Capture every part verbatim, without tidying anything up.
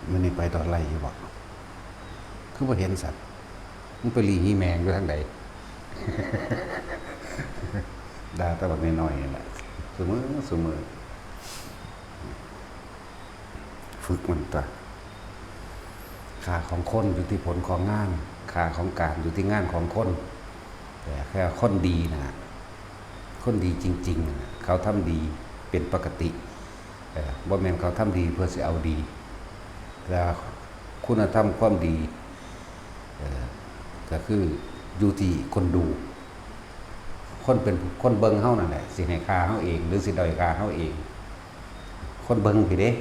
มื้อนี้ไปต่อไล่อยู่บ่ คือบ่เห็นสัตว์ มันไปหลีหีแมงอยู่ทางใด ด่าแต่บักน้อยๆนี่แหละ ซุมื้อซุมื้อ ฝึกมันตัว ค่าของคนอยู่ที่ผลของงาน ค่าของการอยู่ที่งานของคน แต่แค่คนดีนะ คนดีจริงๆนะ เขาทำดีเป็นปกติ เออ บ่แม่นเขาทำดีเพื่อสิเอาดี แต่คุณธรรมความดี เออ ก็คืออยู่ที่คนดู คนเป็น คนเบิ่งเฮานั่นแหละ สิให้ค่าเฮาเอง หรือสิด้อยค่าเฮาเอง คนเบิ่งพี้เด้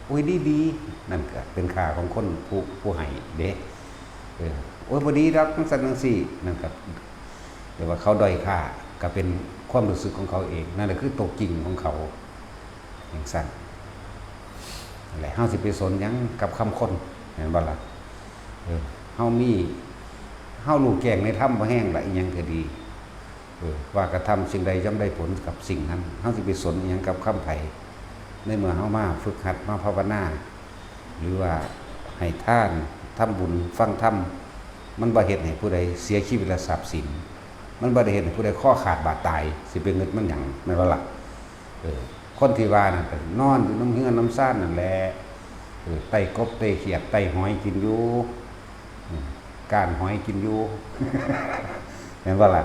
โอ้ย ดีๆ นั่นก็เป็นค่าของคนผู้ ผู้ให้เด้ เออ โอ้ย บ่ดีดอก จั่งซั้นจั่งซี้ นั่นก็เรียกว่าเขาด้อยค่า ก็เป็นความรู้สึกของเขาเอง นั่นแหละคือตัวจริงของเขา จั่งซั้น นั่นแหละ เฮาสิไปสนหยังกับคำคน แม่นบ่ล่ะ เออ เฮามี เฮารู้แจ้งในธรรมบ่แฮงละ อีหยังก็ดี เออ ว่ากระทำสิ่งใดย่อมได้ผลกับสิ่งนั้น เฮาสิไปสนอีหยังกับคำไผ ในเมื่อเฮามาฝึกหัด มาภาวนา หรือว่าให้ทาน ทำบุญ ฟังธรรม มันบ่เฮ็ดให้ผู้ใดเสียชีวิตและทรัพย์สิน มันบ่ได้เฮ็ดให้ผู้ใดคอขาดบาดตาย สิไปงึดมันหยัง แม่นบ่ล่ะ เออ คนที่ว่านั่นก็นอนอยู่นำเฮือนนำซานนั่นแหละ เออ ไต่กบไต่เขียดไต่หอยกินอยู่ อืม ก้านหอยกินอยู่ แม่นบ่ล่ะ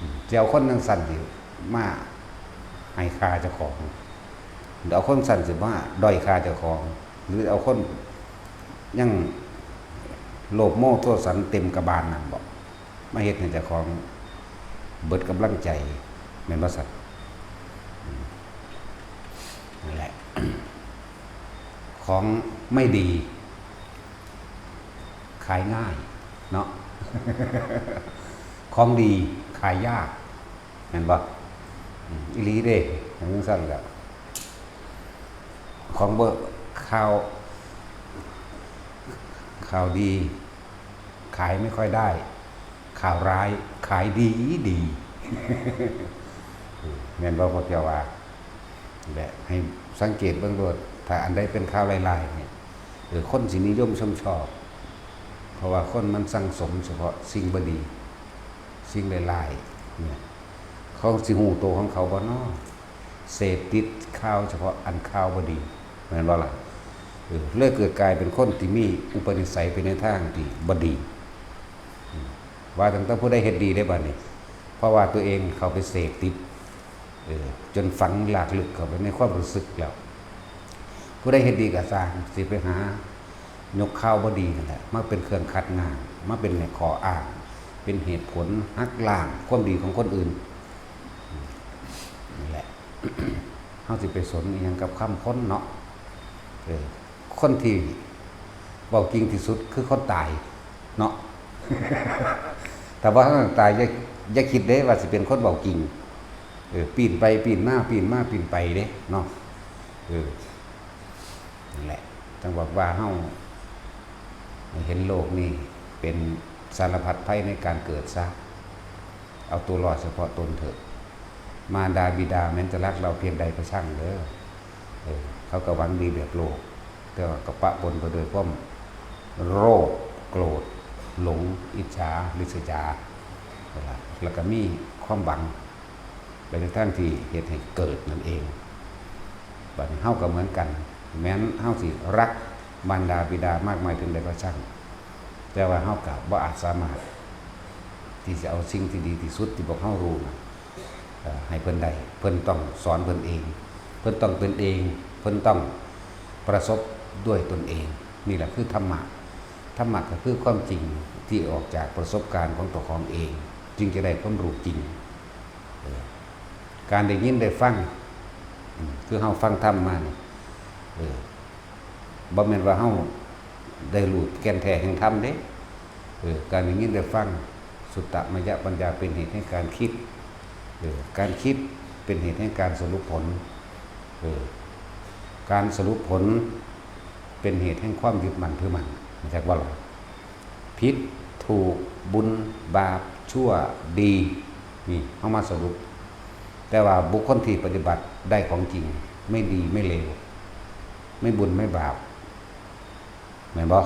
อืม สิเอาคนจั่งซั้นสิมาให้ค่าเจ้าของ หรือเอาคนซั้นสิมาด้อยค่าเจ้าของ หรือเอาคนยังโลภโมโทสันเต็มกระบาลนั่นบ่ มาเฮ็ดให้เจ้าของเบิดกำลังใจ แม่นบ่ซั้น อืม นั่นแหละ ของไม่ดี ขายง่ายเนาะ ของดีขายยาก แม่นบ่ อืม อีหลีเด้ จั่งซั้นล่ะ ของบ่ ข่าว ข่าวดี ขายไม่ค่อยได้ ข่าวร้ายขายดีดี แม่นบ่ พวกเจ้าว่า และให้สังเกตเบิ่งโลด ถ้าอันใดเป็นข่าวร้ายๆเนี่ย เออ คนสินิยมชมชอบ เพราะว่าคนมันสั่งสมเฉพาะสิ่งบ่ดี สิ่งร้ายๆเนี่ย เขาสิฮู้ตัวของเขาบ่น้อ เสพติดข่าวเฉพาะอันข่าวบ่ดี แม่นบ่ล่ะ เออ เลยเกิดกลายเป็นคนที่มีอุปนิสัยไปในทางที่บ่ดี อืม ว่าตั้งแต่ผู้ใดเฮ็ดดีได้บัดนี้ เพราะว่าตัวเองเข้าไปเสพติด เออ จนฝังลากลึกเข้าไปในความรู้สึกแล้ว ผู้ใดเฮ็ดดีก็ซ่าง สิไปหายกข่าวบ่ดีนั่นแหละ มาเป็นเครื่องคัดง้าง มาเป็นข้ออ้าง เป็นเหตุผลหักล้างความดีของคนอื่น อืม นั่นแหละ เฮาสิไปสนอีหยังกับคำคนเนาะ เออ คนที่เว้าจริงที่สุดคือคนตายเนาะ แต่ว่าถ้าตายอย่า อย่าคิดเด้ว่าสิเป็นคนเว้าจริง เออ ปีนไปปีนมา ปีนมาปีนไปเด้เนาะ เออ นั่นแหละ จั่งบอกว่าเฮาเห็นโลกนี่เป็นสารพัดภัยในการเกิดซะ เอาตัวรอดเฉพาะตนเถอะ มารดาบิดาแม้นจะรักเราเพียงใดก็ช่างเด้อ เออ เขาก็หวังดีแบบโลก แต่ว่าก็ปะปนไปด้วยความโลภ โกรธ หลง อิจฉา ริษยา แล้วก็มีความหวัง ไปในทางที่เฮ็ดให้เกิดนั่นเอง บัดนี้เฮาก็เหมือนกัน แม้นเฮาสิรักมารดาบิดามากมายเพียงใดก็ช่าง แต่ว่าเฮาก็บ่อาจสามารถที่จะเอาสิ่งที่ดีที่สุดที่พวกเฮารู้น่ะ เอ่อ ให้เพิ่นได้ เพิ่นต้องสอนเพิ่นเอง เพิ่นต้องเป็นเอง เพิ่นต้องประสบด้วยตนเอง นี่แหละคือธรรมะ ธรรมะก็คือความจริงที่ออกจากประสบการณ์ของตัวของเอง จึงจะได้ความรู้จริง เออ การได้ยินได้ฟัง อืม คือเฮาฟังธรรมมานี่ เออ บ่แม่นว่าเฮาได้รู้แก่นแท้แห่งธรรมเด้ เออ การได้ยินได้ฟัง สุตตมยปัญญาเป็นเหตุแห่งการคิด เออ การคิดเป็นเหตุแห่งการสรุปผล เออ การสรุปผลเป็นเหตุแห่งความยึดมั่นถือมั่น รู้จักบ่ล่ะ ผิด ถูก บุญ บาป ชั่ว ดี นี่เฮามาสรุป แต่ว่าบุคคลที่ปฏิบัติได้ของจริง ไม่ดีไม่เลว ไม่บุญไม่บาป แม่นบ่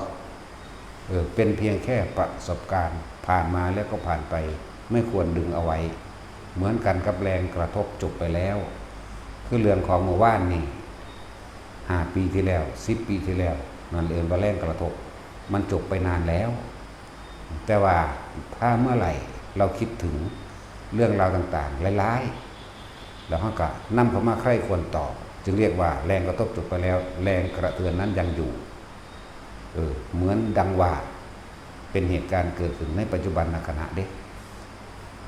เออ เป็นเพียงแค่ประสบการณ์ ผ่านมาแล้วก็ผ่านไป ไม่ควรดึงเอาไว้ เหมือนกันกับแรงกระทบจบไปแล้ว คือเรื่องของเมื่อวานนี่ ห้าปีที่แล้ว สิบปีที่แล้ว นั่นเอิ้นว่าแรงกระทบ มันจบไปนานแล้ว แต่ว่าถ้าเมื่อไหร่เราคิดถึงเรื่องราวต่างๆ หลายๆ แล้วเราก็นำเข้ามาใคร่ครวญต่อ จึงเรียกว่าแรงกระทบจบไปแล้ว แรงกระเทือนนั้นยังอยู่ เออ เหมือนดังว่าเป็นเหตุการณ์เกิดขึ้นในปัจจุบันขณะเด้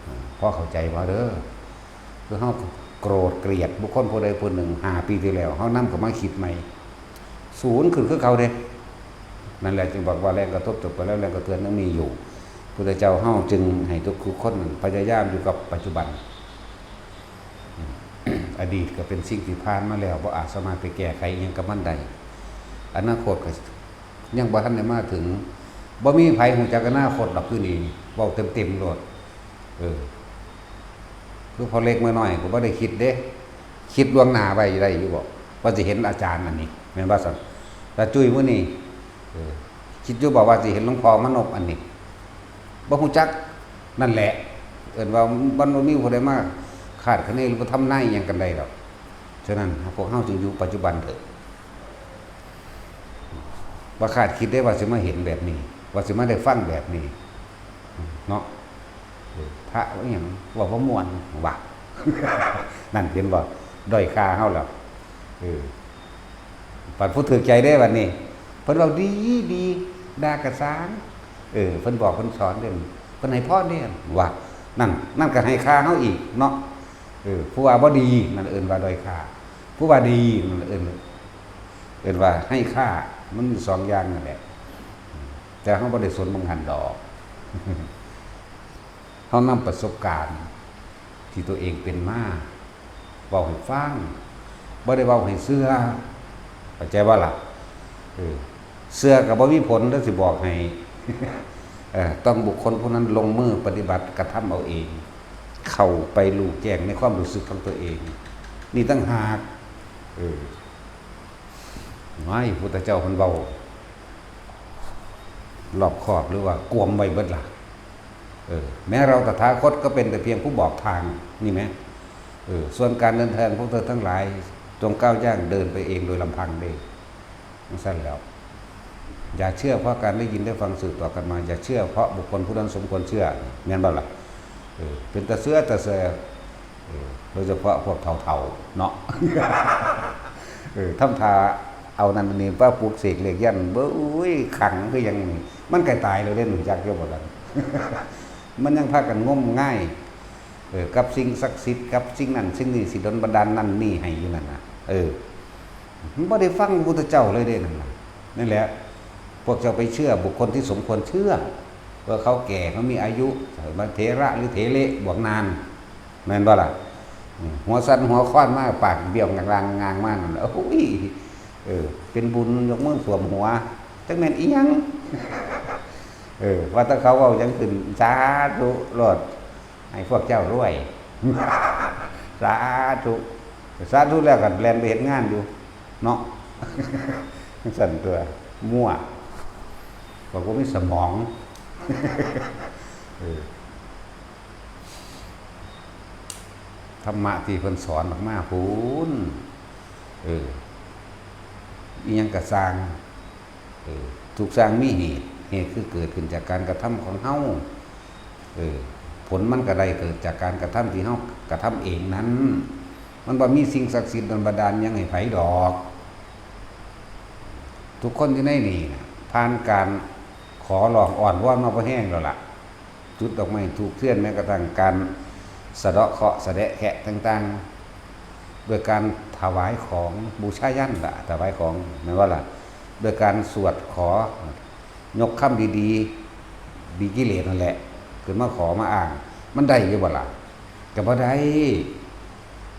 เออ พอเข้าใจบ่เด้อ คือเฮาโกรธเกลียดบุคคลผู้ใดผู้หนึ่ง ห้าปีที่แล้ว เฮานำเข้ามาคิดใหม่ ศูนย์ขึ้นคือเก่าเด้ นั่นแหละจึงบอกว่าแรงกระทบจบไปแล้ว แรงกระเทือนยังมีอยู่ พุทธเจ้าเฮาจึงให้ทุกๆ คนพยายามอยู่กับปัจจุบัน อดีตก็เป็นสิ่งที่ผ่านมาแล้ว บ่อาจสามารถไปแก้ไขอิหยังกับมันได้ อนาคตก็ยังบ่ทันได้มาถึง บ่มีไผฮู้จักอนาคตดอก คือนี่เว้าเต็มๆ โลด เออ คือพ่อเล็กแม่น้อยก็บ่ได้คิดเด้ คิดล่วงหน้าไว้ได้อยู่บ่ ว่าสิเห็นอาจารย์อันนี้ แม่นบ่ซั่น ตาจุ้ยมื้อนี้ เออ คิดอยู่บ่ว่าสิเห็นหลวงพ่อมานพอันนี้ บ่ฮู้จัก นั่นแหละ เอิ้นว่ามันบ่มีผู้ใดมาคาดคะเนหรือว่าทำนายอิหยังกันได้ดอก ฉะนั้นพวกเฮาจึงอยู่ปัจจุบันเถอะ บ่คาดคิดได้ว่าสิมาเห็นแบบนี้ ว่าสิมาได้ฟังแบบนี้ เนาะ เออ พระว่าอิหยัง เว้าบ่ม่วน ว่า นั่นเห็นบ่ ด้อยค่าเฮาแล้ว เออ บัดผู้ถืกใจเด้บัดนี้ เพิ่นเว้าดีดี ด่ากะซ่าง เออ เพิ่นบอกเพิ่นสอนเด้ เพิ่นให้พรเด้ ว่า นั่น นั่นก็ให้ค่าเฮาอีกเนาะ เออ ผู้ว่าบ่ดี นั่นเอิ้นว่าด้อยค่า ผู้ว่าดี นั่นเอิ้น เอิ้นว่าให้ค่า มันมีสองอย่างนั่นแหละ แต่เฮาบ่ได้สนหม่องหั้นดอก เฮานำประสบการณ์ที่ตัวเองเป็นมา เว้าให้ฟัง บ่ได้เว้าให้เชื่อ เข้าใจบ่ล่ะ เออ เชื่อก็บ่มีผลเด้อ สิบอกให้ เออ ต้องบุคคลผู้นั้นลงมือปฏิบัติกระทำเอาเอง เข้าไปรู้แจ้งในความรู้สึกของตัวเอง นี่ต่างหาก เออ ไม่ พุทธเจ้าเพิ่นเว้า รอบคอบหรือว่ากวมไว้เบิดล่ะ เออ แม้เราตถาคตก็เป็นแต่เพียงผู้บอกทาง นี่ไหม เออ ส่วนการเดินทางพวกเธอทั้งหลาย จงก้าวย่างเดินไปเองโดยลำพังเด้ จั่งซั้นแล้ว อย่าเชื่อเพราะการได้ยินได้ฟังสืบต่อกันมา อย่าเชื่อเพราะบุคคลผู้นั้นสมควรเชื่อ แม่นบ่ล่ะ เออ เป็นตาเชื่อตาเชื่อ เออ โดยเฉพาะพวกเฒ่าๆ เนาะ เออ ทำท่าเอานั่นนี่มาปลุกเสกเลขยันต์ เบ้ย ขังคือหยังนี่ มันใกล้ตายแล้วเด้ รู้จักอยู่บ่ล่ะ มันยังพากันงมงาย เออ กับสิ่งศักดิ์สิทธิ์ กับสิ่งนั้นสิ่งนี้ สิดลบันดาลนั่นนี่ให้อยู่นั่นน่ะ เออ มันบ่ได้ฟังพระพุทธเจ้าเลยเด้นั่นน่ะ นั่นแหละ พวกเจ้าไปเชื่อบุคคลที่สมควรเชื่อ เพื่อเขาแก่ เขามีอายุ มาเถระหรือเถเระบวกนาน แม่นบ่ล่ะ อืม หัวสั่นหัวคลอนมา ปากเบี้ยวงางๆ มานั่น โอ้ย เออ เป็นบุญยกมือสวมหัว จักแม่นอีหยัง เออ ว่าแต่เขาเว้าหยังขึ้น สาธุโลด ให้พวกเจ้ารวย สาธุ สาธุแล้วก็แล่นไปเฮ็ดงานอยู่ เนาะ จั่งซั้นตัว มั่ว ก็บ่มีสมอง เออ ธรรมะที่เพิ่นสอนออกมาพู้น เออ อิหยังก็ซ่าง เออ ทุกอย่างมีเหตุ เหตุคือเกิดขึ้นจากการกระทำของเฮา เออ ผลมันก็ได้เกิดจากการกระทำที่เฮากระทำเองนั้น มันบ่มีสิ่งศักดิ์สิทธิ์ดลบันดาลหยังให้ไผดอก ทุกคนอยู่ในนี่น่ะ ผ่านการขอร้องอ้อนวอนมาพอแฮงแล้วล่ะ จุดดอกไม้ธูปเทียน แม้กระทั่งการสะเดาะเคราะห์สะแดะแคะต่างๆ โดยการถวายของบูชายัญล่ะ ถวายของ แม่นบ่ล่ะ โดยการสวดขอ ยกคำดีๆ ดีกิเลสนั่นแหละ ขึ้นมาขอมาอ้าง มันได้อยู่บ่ล่ะ ก็บ่ได้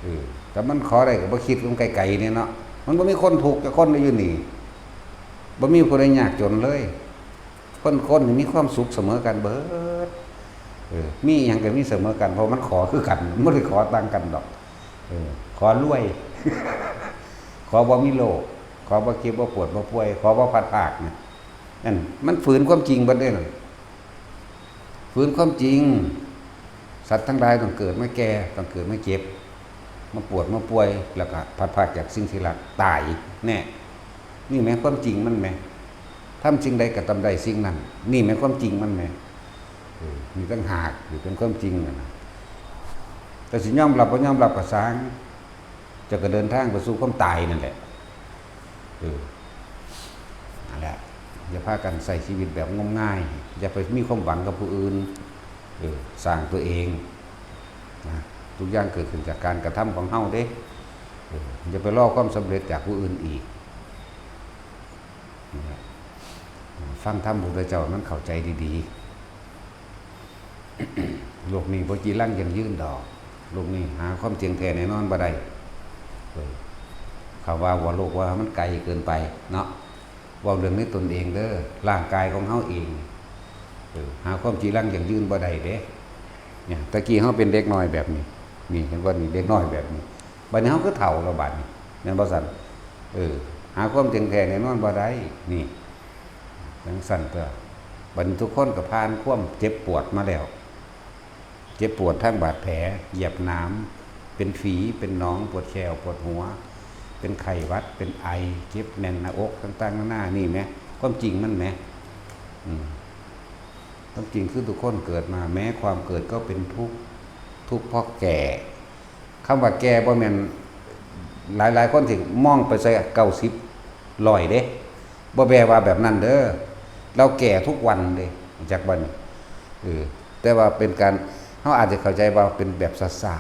เออ แต่มันขอได้ก็บ่คิดมันไกลๆ เนี่ยเนาะ มันบ่มีคนทุกข์จักคนเลยอยู่นี่ บ่มีผู้ใดยากจนเลย คน คนนี่มีความสุขเสมอกันเบิด เออ มีหยังก็มีเสมอกัน เพราะมันขอคือกัน มันบ่ได้ขอต่างกันดอก เออ ขอรวย ขอบ่มีโรค ขอบ่เจ็บบ่ปวดบ่ป่วย ขอบ่พลัดพรากเนี่ย นั่นมันฝืนความจริงเบิดเด้นั่น ฝืนความจริง สัตว์ทั้งหลายต้องเกิดมาแก่ ต้องเกิดมาเจ็บ มาปวดมาป่วย แล้วก็พลัดพรากจากสิ่งที่รัก ตาย แน่ นี่แหมความจริงมันแหม ทำสิ่งใดก็ต้องได้สิ่งนั้น นี่แหมความจริงมันแหม เออ นี่ต่างหาก นี่เป็นความจริงนั่นนะ แต่สิยอมรับบ่ยอมรับก็ซ่าง เจ้าก็เดินทางไปสู่ความตายนั่นแหละ เออ นั่นแหละ อย่าพากันใช้ชีวิตแบบงมงาย อย่าไปมีความหวังกับผู้อื่น เออ สร้างตัวเอง นะ ทุกอย่างเกิดขึ้นจากการกระทำของเฮาเด้ เออ อย่าไปรอความสำเร็จจากผู้อื่นอีก นี่แหละ ฟังธรรมพระพุทธเจ้ามันเข้าใจดีๆ โลกนี้บ่จีรังยั่งยืนดอก โลกนี้หาความเที่ยงแท้แน่นอนบ่ได้ เออ เขาว่าว่าโลกว่ามันไกลเกินไปเนาะ เว้าเรื่องในตนเองเด้อ ร่างกายของเฮาเอง เออ หาความจีรังยั่งยืนบ่ได้เด้ เนี่ย ตะกี้เฮาเป็นเด็กน้อยแบบนี้ นี่ เห็นบ่นี่ เด็กน้อยแบบนี้ บัดนี้เฮาคือเฒ่าแล้วบัดนี้ แม่นบ่ซั่น เออ หาความเที่ยงแท้แน่นอนบ่ได้ นี่ จั่งซั่นตัว บัดนี้ทุกคนก็ผ่านความเจ็บปวดมาแล้ว เจ็บปวดทางบาดแผล เหยียบหนาม เป็นฝี เป็นหนอง ปวดแข้ว ปวดหัว เป็นไข้หวัด เป็นไอ เจ็บแน่นหน้าอก ต่างๆ นานา นี่แหม ความจริงมันแหม อืม ความจริงคือทุกคนเกิดมา แม้ความเกิดก็เป็นทุกข์ ทุกข์เพราะแก่ คำว่าแก่บ่แม่น หลายๆ คนสิมองไปใส่เก้าสิบ ร้อยเด้ บ่แปลว่าแบบนั้นเด้อ เราแก่ทุกวันเด้ จักบ่นี่ เออ แต่ว่าเป็นการ เฮาอาจจะเข้าใจว่าเป็นแบบซ่า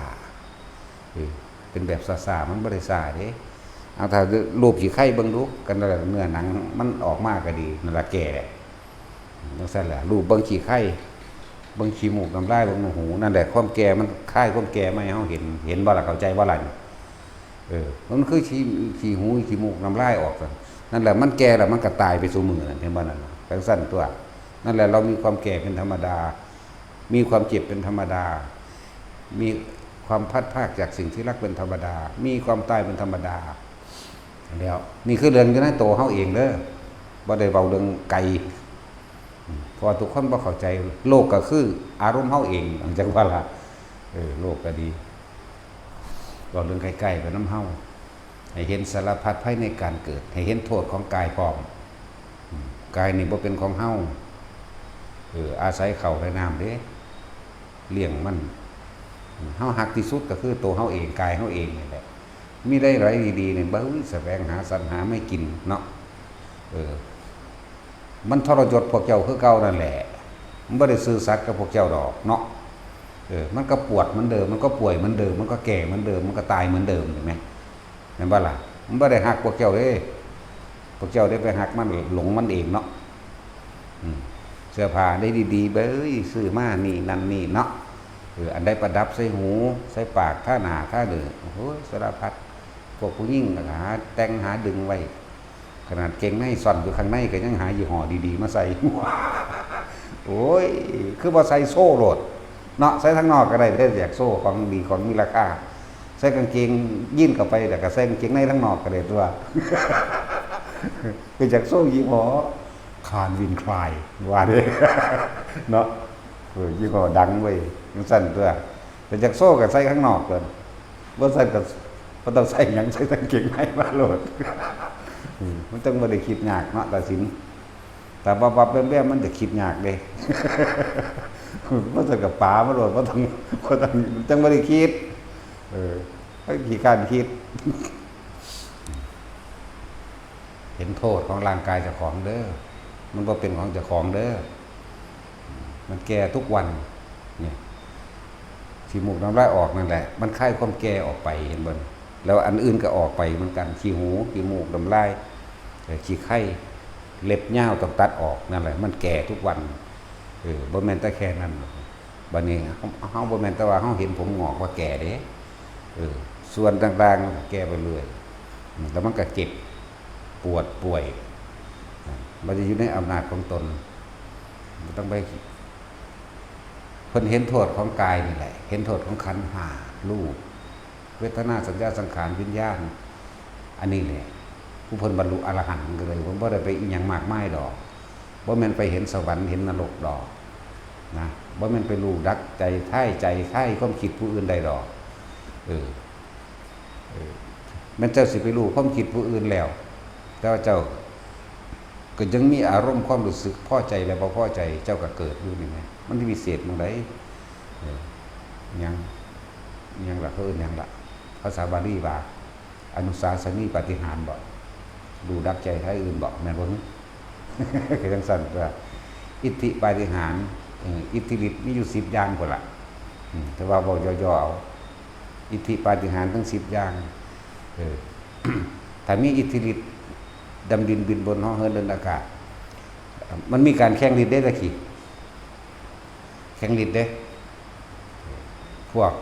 ๆ เออ เป็นแบบซ่าๆ มันบ่ได้ซ่าเด้ เอาถ้าลูบขี้ไคเบิ่งดู กันนั่นแหละ เนื้อหนังมันออกมาก็ดี นั่นล่ะแก่ จั่งซั่นแหละ ลูบเบิ่งขี้ไค เบิ่งขี้มูกน้ำลาย เบิ่งหู นั่นแหละ ความแก่มันคายความแก่มาให้เฮาเห็น เห็นบ่ล่ะ เข้าใจบ่ล่ะนี่ เออ มันคือขี้ ขี้หู ขี้มูกน้ำลายออกซั่น นั่นแหละ มันแก่แล้วมันก็ตายไปซุมื้อนั่น เห็นบ่นั่นน่ะ จั่งซั่นตัว นั่นแหละ เรามีความแก่เป็นธรรมดา มีความเจ็บเป็นธรรมดา มีความพลัดพรากจากสิ่งที่รักเป็นธรรมดา มีความตายเป็นธรรมดา แล้ว นี่คือเรื่องอยู่ในตัวเฮาเองเด้อ บ่ได้เว้าเรื่องไกล อืม เพราะว่าทุกคนบ่เข้าใจ โลกก็คืออารมณ์เฮาเอง จั่งว่าล่ะ เออ โลกก็ดี เว้าเรื่องใกล้ๆ ไปนำเฮา ให้เห็นสารพัดภัยในการเกิด ให้เห็นโทษของกายพร้อม อืม กายนี่บ่เป็นของเฮา เออ อาศัยข้าวและน้ำเด้ เลี้ยงมัน เฮาฮักที่สุดก็คือตัวเฮาเอง กายเฮาเองนี่แหละ มีได้หลายดีๆ นี่ เบิ่ง แสวงหาสรรหามากินเนาะ เออ มันทรยศพวกเจ้าคือเก่านั่นแหละ มันบ่ได้ซื่อสัตย์กับพวกเจ้าดอกเนาะ เออ มันก็ปวดเหมือนเดิม มันก็ป่วยเหมือนเดิม มันก็แก่เหมือนเดิม มันก็ตายเหมือนเดิม เห็นไหม แม่นบ่ล่ะ มันบ่ได้ฮักพวกเจ้าเด้ พวกเจ้าได้ไปฮักมัน หลงมันเองเนาะ อืม เสื้อผ้าได้ดีๆ เบ้ย ซื้อมานี่นั่นนี่เนาะ เออ อันใดประดับใส่หู ใส่ปาก ทาหน้า ทาเด้อ โอ้โห สารพัด พวกผู้หญิงก็หาแต่งหาดึงไว้ ขนาดเกงในซ่อนอยู่ข้างในก็ยังหายี่ห้อดีๆ มาใส่ โอ้ย คือบ่ใส่โซ่โลด เนาะ ใส่ทางนอกก็ได้ แต่อยากโซ่ของดีของมีราคา ใส่กางเกงยีนเข้าไป แล้วก็ใส่กางเกงในทางนอกก็ได้ตัว คืออยากโซ่ยี่ห้อ Calvin Klein ว่าเด้ เนาะ เออ ยี่ห้อดังเว้ย จั่งซั่นตัว แต่อยากโซ่ก็ใส่ข้างนอกเพิ่น บ่ซั่นก็บ่ต้องใส่หยัง ใส่กางเกงในมาโลด อืม มันจั่งบ่ได้คิดยากเนาะ ตาสิน แต่วับๆแวมๆมันจะคิดยากเด้ บ่ซั่นก็ป๋ามาโลด บ่ต้อง บ่ต้อง มันจั่งบ่ได้คิด เออ ขี้คร้านคิด เห็นโทษของร่างกายเจ้าของเด้อ มันบ่เป็นของเจ้าของเด้อ มันแก่ทุกวัน เนี่ย ขี้มูกน้ำลายออกนั่นแหละ มันคายความแก่ออกไป เห็นบ่ แล้วอันอื่นก็ออกไปเหมือนกัน ขี้หู ขี้มูก น้ำลาย เอ่อ ขี้ไค เล็บยาวต้องตัดออก นั่นแหละ มันแก่ทุกวัน เออ บ่แม่นแต่แค่นั้น บัดนี้ เฮา เฮาบ่แม่นแต่ว่าเฮาเห็นผมงอกว่าแก่เด้ เออ ส่วนต่างๆมันก็แก่ไปเรื่อย อืม แล้วมันก็เจ็บ ปวด ป่วย อ่า มันจะอยู่ในอำนาจของตน บ่ต้องไป เพิ่นเห็นโทษของกายนี่แหละ เห็นโทษของขันธ์ห้า รูป เวทนา สัญญา สังขาร วิญญาณ อันนี้แหละ ผู้เพิ่นบรรลุอรหันต์ก็เลย เพิ่นบ่ได้ไปอิหยังมากมายดอก บ่แม่นไปเห็นสวรรค์เห็นนรกดอกนะ บ่แม่นไปรู้ดักใจท้ายใจท้ายความคิดผู้อื่นได้ดอก เออ เออ แม่นเจ้าสิไปรู้ความคิดผู้อื่นแล้ว แต่ว่าเจ้าก็ยังมีอารมณ์ความรู้สึกพอใจและบ่พอใจ เจ้าก็เกิดอยู่นี่ไง มันสิวิเศษหม่องใด เออ หยัง หยังล่ะ เขาเอิ้นหยังล่ะ ภาษาบาลีว่า อนุสาสนีปาฏิหาริย์บ่ รู้ดักใจท้ายอื่นบ่ แม่นบ่ คือจั่งซั้นตัว อิทธิปาฏิหาริย์ เอ่อ อิทธิฤทธิ์มีอยู่สิบอย่างพุ้นล่ะ อืม แต่ว่าเว้าย่อๆ เอา อิทธิปาฏิหาริย์ทั้งสิบอย่าง เออ ถ้ามีอิทธิฤทธิ์ดำดินบินบนเหาะเหินเดินอากาศ มันมีการแข่งฤทธิ์เด้ตะกี้ แข่งฤทธิ์เด้ พวก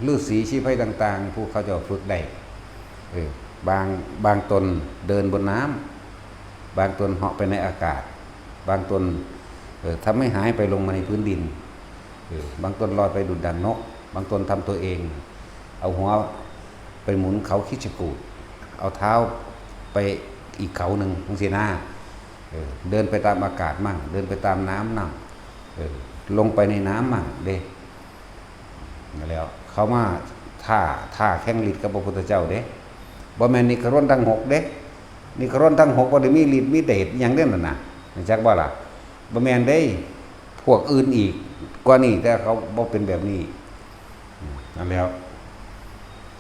ฤๅษีชีไพรต่างๆ ผู้เขาเจ้าฝึกได้ เออ บาง บางตนเดินบนน้ำ บางตนเหาะไปในอากาศ บางตน เออ ทำให้หายไปลงมาในพื้นดิน เออ บางตนลอยไปดุจดังนก บางตนทำตัวเอง เอาหัวไปหมุนเขาคิดจกูด เอาเท้าไปอีกเขาหนึ่งจั่งซี้นะ เออ เดินไปตามอากาศมั่ง เดินไปตามน้ำมั่ง เออ ลงไปในน้ำมั่งเด้ นั่นแหล้ว เขามาท้า ท้าแข่งฤทธิ์กับพระพุทธเจ้าเด้ บ่แม่นนิกรนทั้งหกเด้ นิกรนทั้งหกบ่ได้มีฤทธิ์มีเดชอิหยังเด้นั่นน่ะ รู้จักบ่ล่ะ บ่แม่นเด้ พวกอื่นอีกกว่านี้ แต่เขาบ่เป็นแบบนี้ อืม นั่นแหล้ว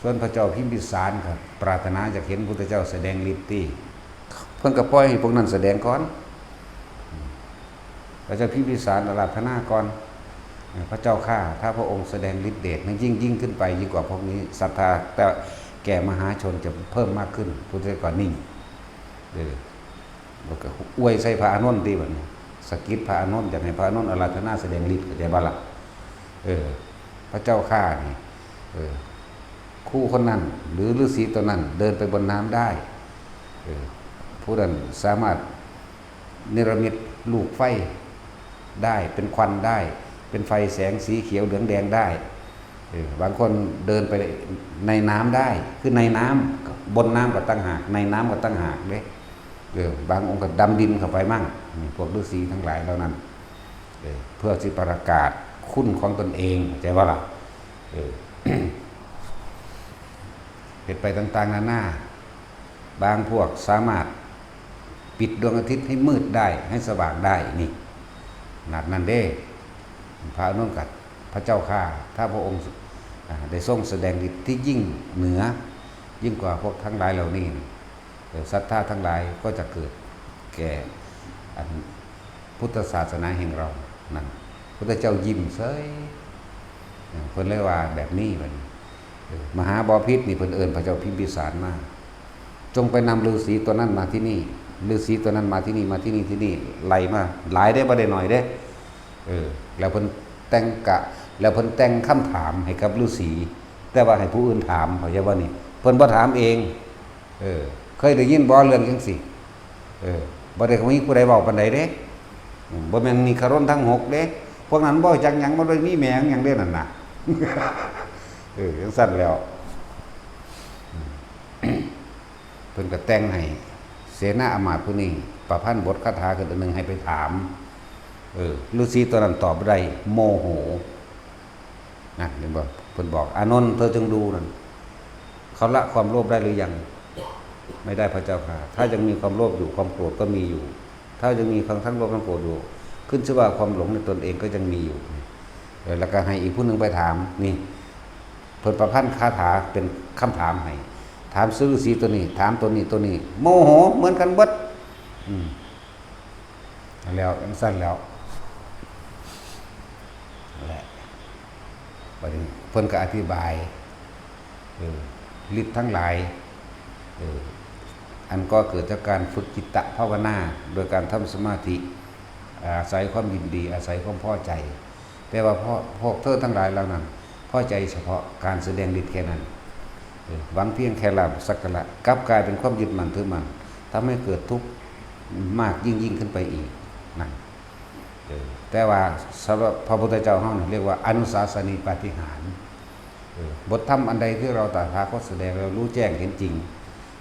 ส่วนพระเจ้าพิมพิสารก็ปรารถนาอยากเห็นพุทธเจ้าแสดงฤทธิ์ติ เพิ่นก็ปล่อยให้พวกนั้นแสดงก่อน พระเจ้าพิมพิสารอาราธนาก่อน พระเจ้าข้า ถ้าพระองค์แสดงฤทธิ์เดชให้ยิ่งยิ่งขึ้นไป ยิ่งกว่าพวกนี้ ศรัทธาแต่แก่มหาชนจะเพิ่มมากขึ้น พุทธเจ้าก็นิ่ง เออ แล้วก็อวยใส่พระอานนท์ติบัดนี้ สะกิดพระอานนท์ อยากให้พระอานนท์อาราธนาแสดงฤทธิ์ เข้าใจบ่ล่ะ เออ พระเจ้าข้านี่ เออ ครูคนนั้น หรือฤๅษีตนนั้นเดินไปบนน้ำได้ เออ ผู้นั้นสามารถเนรมิตลูกไฟได้ เป็นควันได้ เป็นไฟแสงสีเขียวเหลืองแดงได้ เออ บางคนเดินไปในน้ำได้ คือในน้ำ บนน้ำก็ต่างหาก ในน้ำก็ต่างหากเด้ เออ บางองค์ก็ดำดินเข้าไปมั่ง นี่พวกฤๅษีทั้งหลายเหล่านั้น เออ เพื่อสิประกาศคุณของตนเอง เข้าใจบ่ล่ะ เออ เฮ็ดไปต่างๆ นานา บางพวกสามารถปิดดวงอาทิตย์ให้มืดได้ ให้สว่างได้ นี่ ขนาดนั้นเด้ พระอานนท์ก็ พระเจ้าข้า ถ้าพระองค์ อ่า ได้ทรงแสดงฤทธิ์ที่ยิ่งเหนือ ยิ่งกว่าพวกทั้งหลายเหล่านี้ เออ ศรัทธาทั้งหลายก็จะเกิดแก่อันพุทธศาสนาแห่งเรา นั่น พุทธเจ้ายิ้มเฉย เออ เพิ่นเลยว่าแบบนี้บัดนี้ เออ มหาบพิตรนี่เพิ่นเอิ้นพระเจ้าพิมพิสารมา จงไปนำฤๅษีตัวนั้นมาที่นี่ ฤๅษีตัวนั้นมาที่นี่ มาที่นี่ ที่นี่ ไล่มา หลายเด้ บ่ได้น้อยเด้ เออ แล้วเพิ่นแต่งกะ แล้วเพิ่นแต่งคำถามให้กับฤๅษี แต่ว่าให้ผู้อื่นถาม เข้าใจบ่นี่ เพิ่นบ่ถามเอง เออ เคยได้ยินบ่เรื่องจั่งซี้ เออ บ่ได้มีผู้ใดเว้าปานใดเด้ อืม บ่แม่นนิกรนทั้งหกเด้ พวกนั้นบ่จักหยัง บ่ได้มีแม่หยังเด้นั่นน่ะ เออ จั่งซั้นแล้ว อืม เพิ่นก็แต่งให้เสนาอำมาตย์ผู้นี้ ประพันธ์บทคาถาขึ้นอันหนึ่งให้ไปถาม เออ ฤๅษีตัวนั้นตอบบ่ได้ โมโห นะ เห็นบ่ เพิ่นบอก อานนท์ เธอจงดูนั่น เขาละความโลภได้หรือยัง ไม่ได้พระเจ้าข้า ถ้ายังมีความโลภอยู่ ความโกรธก็มีอยู่ ถ้ายังมีความทั้งโลภทั้งโกรธอยู่ ขึ้นชื่อว่าความหลงในตนเองก็ยังมีอยู่ เออ แล้วก็ให้อีกผู้หนึ่งไปถาม นี่ เพิ่นประพันธ์คาถาเป็นคำถามให้ ถามฤๅษีตัวนี้ ถามตัวนี้ ตัวนี้ โมโหเหมือนกันเบิด อืม แล้วจั่งซั้นแล้ว นั่นแหละ บัดนี้เพิ่นก็อธิบาย เออ ฤทธิ์ทั้งหลาย เออ อันก็เกิดจากการฝึกจิตตภาวนา โดยการทำสมาธิ อาศัยความยินดี อาศัยความพอใจ แต่ว่าพวก พวกเธอทั้งหลายเหล่านั้น พอใจเฉพาะการแสดงฤทธิ์แค่นั้น เออ หวังเพียงแค่ลาภสักการะ กลับกลายเป็นความยึดมั่นถือมั่น ทำให้เกิดทุกข์มากยิ่งๆ ขึ้นไปอีก นั่น เออ แต่ว่าสำหรับพระพุทธเจ้าเฮานี่เรียกว่าอนุสาสนีปาฏิหาริย์ เออ บทธรรมอันใดที่เราตถาคตแสดงแล้วรู้แจ้งเห็นจริง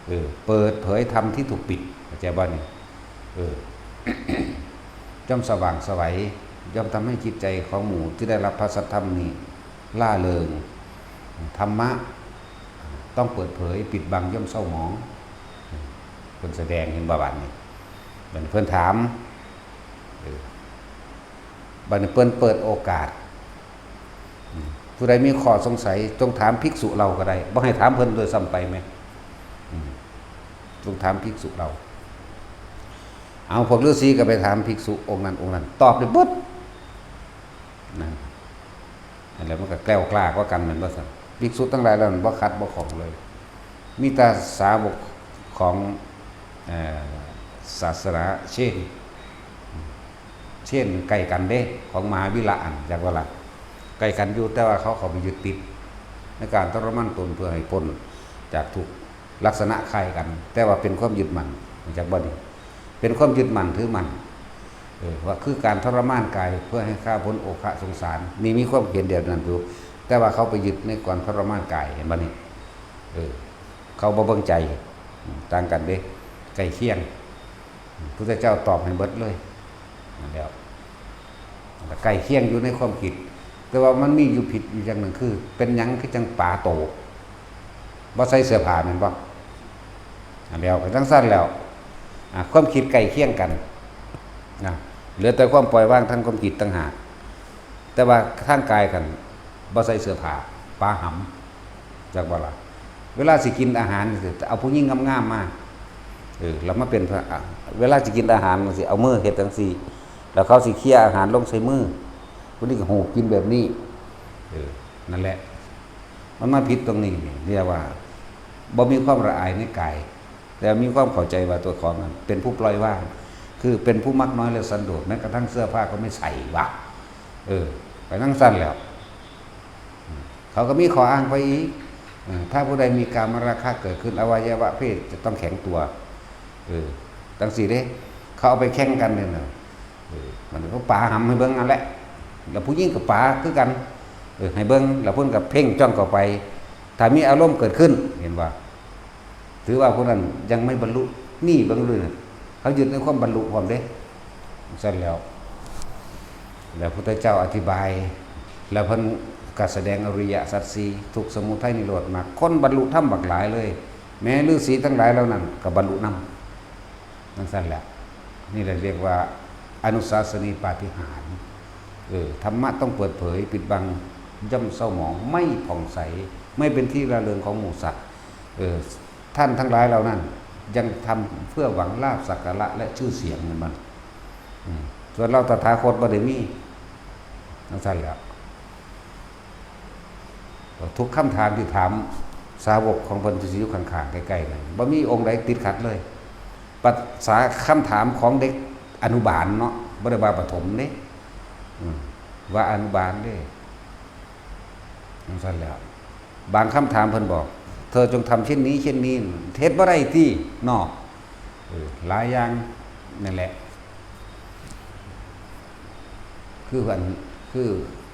เออ เปิดเผยธรรมที่ถูกปิด เข้าใจบ่นี่ เออ ย่อมสว่างไสว ย่อมทำให้จิตใจของหมู่ที่ได้รับพระสัทธรรมนี้ร่าเริง ธรรมะต้องเปิดเผย ปิดบังย่อมเศร้าหมอง เพิ่นแสดง เห็นบ่ บัดนี้ บัดนี้เพิ่นถาม เออ บัดนี้เพิ่นเปิดโอกาส อืม ผู้ใดมีข้อสงสัยจงถามภิกษุเหล่าก็ได้ บ่ให้ถามเพิ่นด้วยซ้ำไปแหม อืม จงถามภิกษุเหล่า เอา พวกฤาษีก็ไปถามภิกษุองค์นั้นองค์นั้น ตอบได้เบิด นั่น นั่นแหละ มันก็แกล้วกล้ากว่ากันแม่นบ่ซั่น ภิกษุทั้งหลายเหล่านั้นบ่ขัดบ่ข้องเลย มีแต่สาวกของ เอ่อ ศาสดาเชน เชนใกล้กันเด้ ของมหาวิระอัน จักว่าล่ะ ใกล้กันอยู่ แต่ว่าเขาเข้าไปยึดติดในการทรมานตนเพื่อให้พ้นจากทุกข์ ลักษณะคล้ายกัน แต่ว่าเป็นความยึดมั่น จักบ่นี่ เป็นความยึดมั่นถือมั่น เออ ว่าคือการทรมานกายเพื่อให้ข้าพ้นโอฆะสงสาร นี่มีความเห็นเดียวนั้นอยู่ แต่ว่าเขาไปยึดในการทรมานกาย เห็นบ่นี่ เออ เขาบ่เบิ่งใจ ต่างกันเด้ ใกล้เคียง พุทธเจ้าตอบให้เบิดเลย นั่นแหล้ว ใกล้เคียงอยู่ในความคิด แต่ว่ามันมีอยู่ผิดอยู่อย่างหนึ่งคือ เป็นหยังคือจังปาโต บ่ใส่เสื้อผ้าแม่นบ่ อันเดียวกันจังซั่นแล้ว อ่ะ ความคิดใกล้เคียงกัน นะ เหลือแต่ความปล่อยวางทางความคิดต่างหาก แต่ว่าทางกายกันบ่ใส่เสื้อผ้า ปาหำ จักบ่ล่ะ เวลาสิกินอาหารสิ เอาผู้หญิงงามๆมา เออ แล้วมาเป็นพระ อ่ะ เวลาสิกินอาหารสิ เอามือเฮ็ดจังซี่ แล้วเขาสิเคลียร์อาหารลงใส่มือ ผู้นี้ก็หูบกินแบบนี้ เออ นั่นแหละ มันมาผิดตรงนี้นี่ เรียกว่า บ่มีความละอายในกาย แต่มีความเข้าใจว่าตัวของนั้นเป็นผู้ปล่อยวาง คือเป็นผู้มักน้อยและสันโดษ แม้กระทั่งเสื้อผ้าก็ไม่ใส่วะ เออ ไปจังซั่นแล้ว เขาก็มีข้ออ้างไปอีก เออ ถ้าผู้ใดมีกามราคะเกิดขึ้น อวัยวะเพศจะต้องแข็งตัว เออ จังซี่เด้ เขาเอาไปแข่งกันเนี่ยนะ เออ มันก็ปาหำให้เบิ่งนั่นแหละ แล้วผู้หญิงก็ปาคือกัน เออ ให้เบิ่ง แล้วเพิ่นก็เพ่งจ้องเข้าไป ถ้ามีอารมณ์เกิดขึ้น เห็นบ่ ถือว่าผู้นั้นยังไม่บรรลุ นี่เบิ่งดูนะ เขายึดในความบรรลุพร้อมเด้ ซั่นแล้ว แล้วพุทธเจ้าอธิบาย แล้วเพิ่นก็แสดงอริยสัจสี่ ทุกข์ สมุทัย นิโรธ มรรค คนบรรลุธรรมบักหลายเลย แม้ฤาษีทั้งหลายเหล่านั้นก็บรรลุนำ นั่นซั่นแหละ นี่แหละเรียกว่าอนุสาสนีปาฏิหาริย์ เออ ธรรมะต้องเปิดเผย ปิดบังย่อมเศร้าหมอง ไม่ผ่องใส ไม่เป็นที่ร่าเริงของหมู่สัตว์ เออ ท่านทั้งหลายเหล่านั้น ยังทำเพื่อหวังลาภสักการะและชื่อเสียง แม่นบ่ อืม ส่วนเราตถาคตบ่ได้มี นั่นซั่นแหละ ทุกคำถามที่ถามสาวกของเพิ่นที่อยู่ข้างๆใกล้ๆนั่น บ่มีองค์ใดติดขัดเลย ภาษาคำถามของเด็กอนุบาลเนาะ บ่ได้ว่าประถมเด้ อืม ว่าอนุบาลเด้ นั่นซั่นแหละ บางคำถามเพิ่นบอก เธอจงทำเช่นนี้เช่นนี้ เฮ็ดบ่ได้ติ เนาะ เออ หลายอย่างนั่นแหละ คืออัน คือ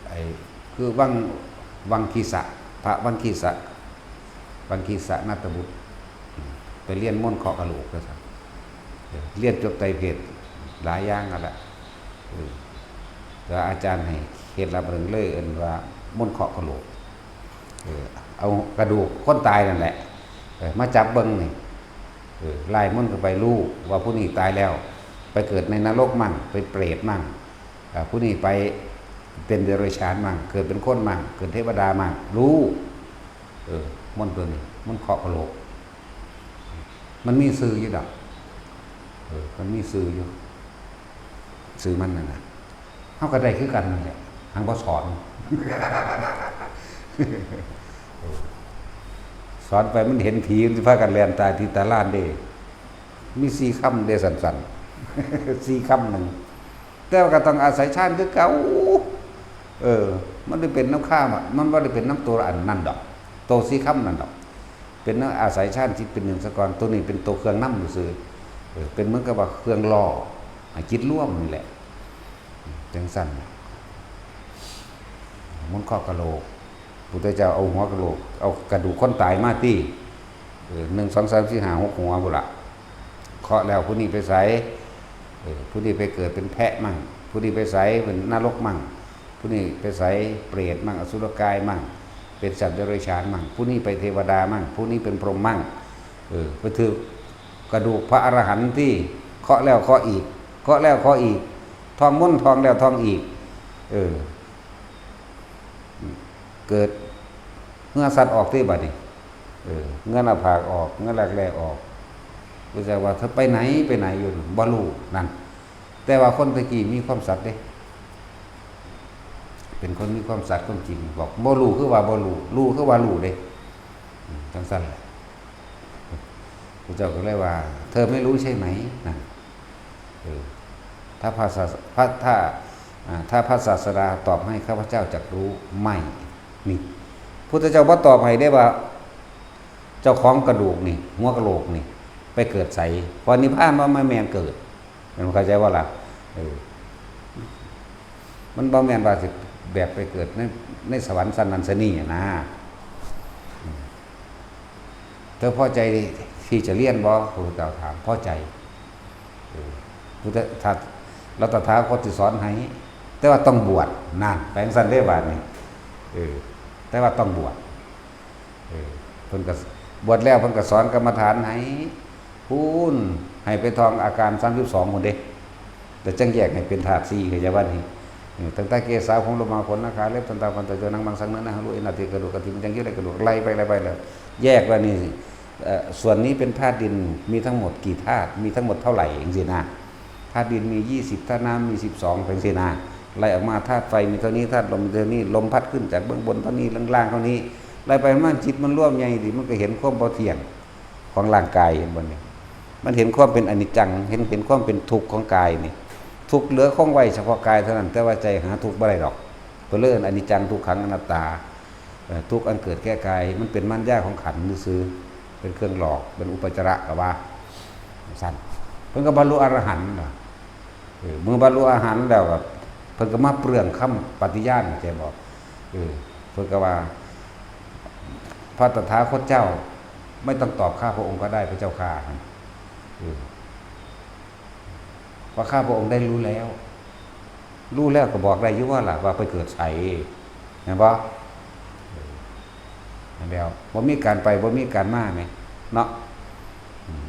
ไอ้ คือวัง วังคีสะ พระวังคีสะ วังคีสะนาถบุตร ไปเรียนมนต์เคาะกะโหลกว่าซั่น เออ เรียนจบไตรเพทหลายอย่างนั่นแหละ เออ แล้วอาจารย์ให้เคล็ดลับเรื่องเลย เอิ้นว่ามนต์เคาะกะโหลก เออ เอากระดูกคนตายนั่นแหละ เออ มาจับเบิ่งนี่ เออ ไล่มนต์เข้าไป รู้ว่าผู้นี้ตายแล้ว ไปเกิดในนรกมั่ง เป็นเปรตมั่ง อ่า ผู้นี้ไปเป็นเดรัจฉานมั่ง เกิดเป็นคนมั่ง เกิดเทวดามั่ง รู้ เออ มนต์ตัวนี้ มนต์เคาะกะโหลก มันมีชื่ออยู่ดอก เออ มันมีชื่ออยู่ ชื่อมันนั่นน่ะ เฮาก็ได้คือกันนั่นแหละ หังบ่สอน สอนไปมันเห็นผี มันสิพากันแล่นตายที่ตาลานเด้ มีสี่คำเด้ สั้นๆ สี่คำหนึ่ง แต่ว่าก็ต้องอาศัยฌานคือเก่า เออ มันได้เป็นน้ำข้ามอะ มันบ่ได้เป็นน้ำตัวอันนั่นดอก โตสี่คำนั่นดอก เป็นน้ำอาศัยฌานจิตเป็นหนึ่งซะก่อน ตัวนี้เป็นตัวเครื่องนำซื่อ เออ เป็นเหมือนกับว่าเครื่องล่อให้จิตรวมนี่แหละ จังซั่นน่ะ มนต์เคาะกะโหลก พุทธเจ้าเอาหัวกะโหลก เอากระดูกคนตายมาติ เออ หนึ่ง สอง สาม สี่ ห้า หก หัวพุ้นล่ะ เคาะแล้วผู้นี้ไปไส เอ ผู้นี้ไปเกิดเป็นแพะมั่ง ผู้นี้ไปใสเป็นนรกมั่ง ผู้นี้ไปใสเปรตมั่ง อสุรกายมั่ง เป็นสัตว์เดรัจฉานมั่ง ผู้นี้ไปเทวดามั่ง ผู้นี้เป็นพรหมมั่ง เออ ไปถือกกระดูกพระอรหันต์ที่เคาะแล้วเคาะอีก เคาะแล้วเคาะอีก ทองม้วนทองแล้วทองอีก เออ เกิดเหงื่อสัตว์ออกที่บัดนี้ เออ เหงื่อหน้าผากออก เหงื่อรักแร้ออก รู้จักว่าเธอไปไหนไปไหนอยู่ บ่ฮู้นั่น แต่ว่าคนตะกี้มีความสัตย์เด้ เป็นคนมีความสัตย์ความจริง บอกบ่ฮู้คือว่าบ่ฮู้ ฮู้คือว่าฮู้เด้ อืม จังซั่นแหละ พระเจ้าก็เลยว่า เธอไม่รู้ใช่ไหม นั่น เออ ถ้าพระศาส- พระ- ถ้า- อ่า- ถ้าพระศาสดาตอบให้ ข้าพเจ้าจักรู้ ไม่ นี่ พุทธเจ้าบ่ตอบให้ได้ว่า เจ้าของกระดูกนี่ หัวกะโหลกนี่ ไปเกิดไส เพราะนิพพานมันบ่แม่นเกิด มันเข้าใจบ่ล่ะ เออ มันบ่แม่นว่าสิแบบไปเกิดใน- ในสวรรค์ชั้นนั้นชั้นนี้อะนะ อืม เธอพอใจที่จะเรียนบ่ พระพุทธเจ้าถาม พอใจ เออ พุทธ- ถ้า- แล้วตถาคตสิสอนให้ แต่ว่าต้องบวช นั่น แปลงซั่นเด้บาดนี้ เออ แต่ว่าต้องบวช เออ เพิ่นก็ บวชแล้วเพิ่นก็สอนกรรมฐานให้ พู้น ให้ไปท่องอาการสามสิบสองพู้นเด้ แล้วจั่งแยกให้เป็นธาตุสี่ เข้าใจบ่นี่ เออ ตั้งแต่เกศา ผม โลมา ขน หน้า ขา เล็บ ทันตา ฟัน ตา จมูก หนัง มัง สัง เนื้อ ใน หาง รู เอ็น อา เอ็น กระดูก กระถิน จั่งเยื่อ และกระดูก ไล่ไป ไล่ไปเลย แยกแล้วนี่ เอ่อ ส่วนนี้เป็นธาตุดิน มีทั้งหมดกี่ธาตุ มีทั้งหมดเท่าไหร่ จั่งซี้นะ ธาตุดินมียี่สิบ ธาตุน้ำมีสิบสอง จั่งซี้นะ ไล่ออกมา ธาตุไฟมีเท่านี้ ธาตุลมมีเท่านี้ ลมพัดขึ้นจากเบื้องบนเท่านี้ ล่างๆ เท่านี้ ไล่ไปมัน จิตมันรวมใหญ่ดิ มันก็เห็นความบ่เที่ยงของร่างกาย เห็นบ่นี่ มันเห็นความเป็นอนิจจัง เห็น- เห็นความเป็นทุกข์ของกายนี่ ทุกข์เหลือคงไว้เฉพาะกายเท่านั้น แต่ว่าใจหาทุกข์บ่ได้ดอก เพิ่นเลยเอิ้นอนิจจัง ทุกขัง อนัตตา เอ่อ ทุกข์อันเกิดแก่กาย มันเป็นมารยาของขันธ์ซื่อๆ เป็นเครื่องหลอก เป็นอุปจาระ ก็ว่าซั่น เพิ่นก็บรรลุอรหันต์น่ะ เออ เมื่อบรรลุอรหันต์แล้วก็ เพิ่นก็มาเปลืองคำปฏิญาณ เข้าใจบ่ เออ เพิ่นก็ว่า พระตถาคตเจ้า ไม่ต้องตอบข้าพระองค์ก็ได้ พระเจ้าข้า เออ ว่าข้าพระองค์ได้รู้แล้ว รู้แล้วก็บอกได้อยู่ว่าล่ะ ว่าไปเกิดไส แม่นบ่ เออ นั่นแล้ว บ่มีการไป บ่มีการมาแหม เนาะ อืม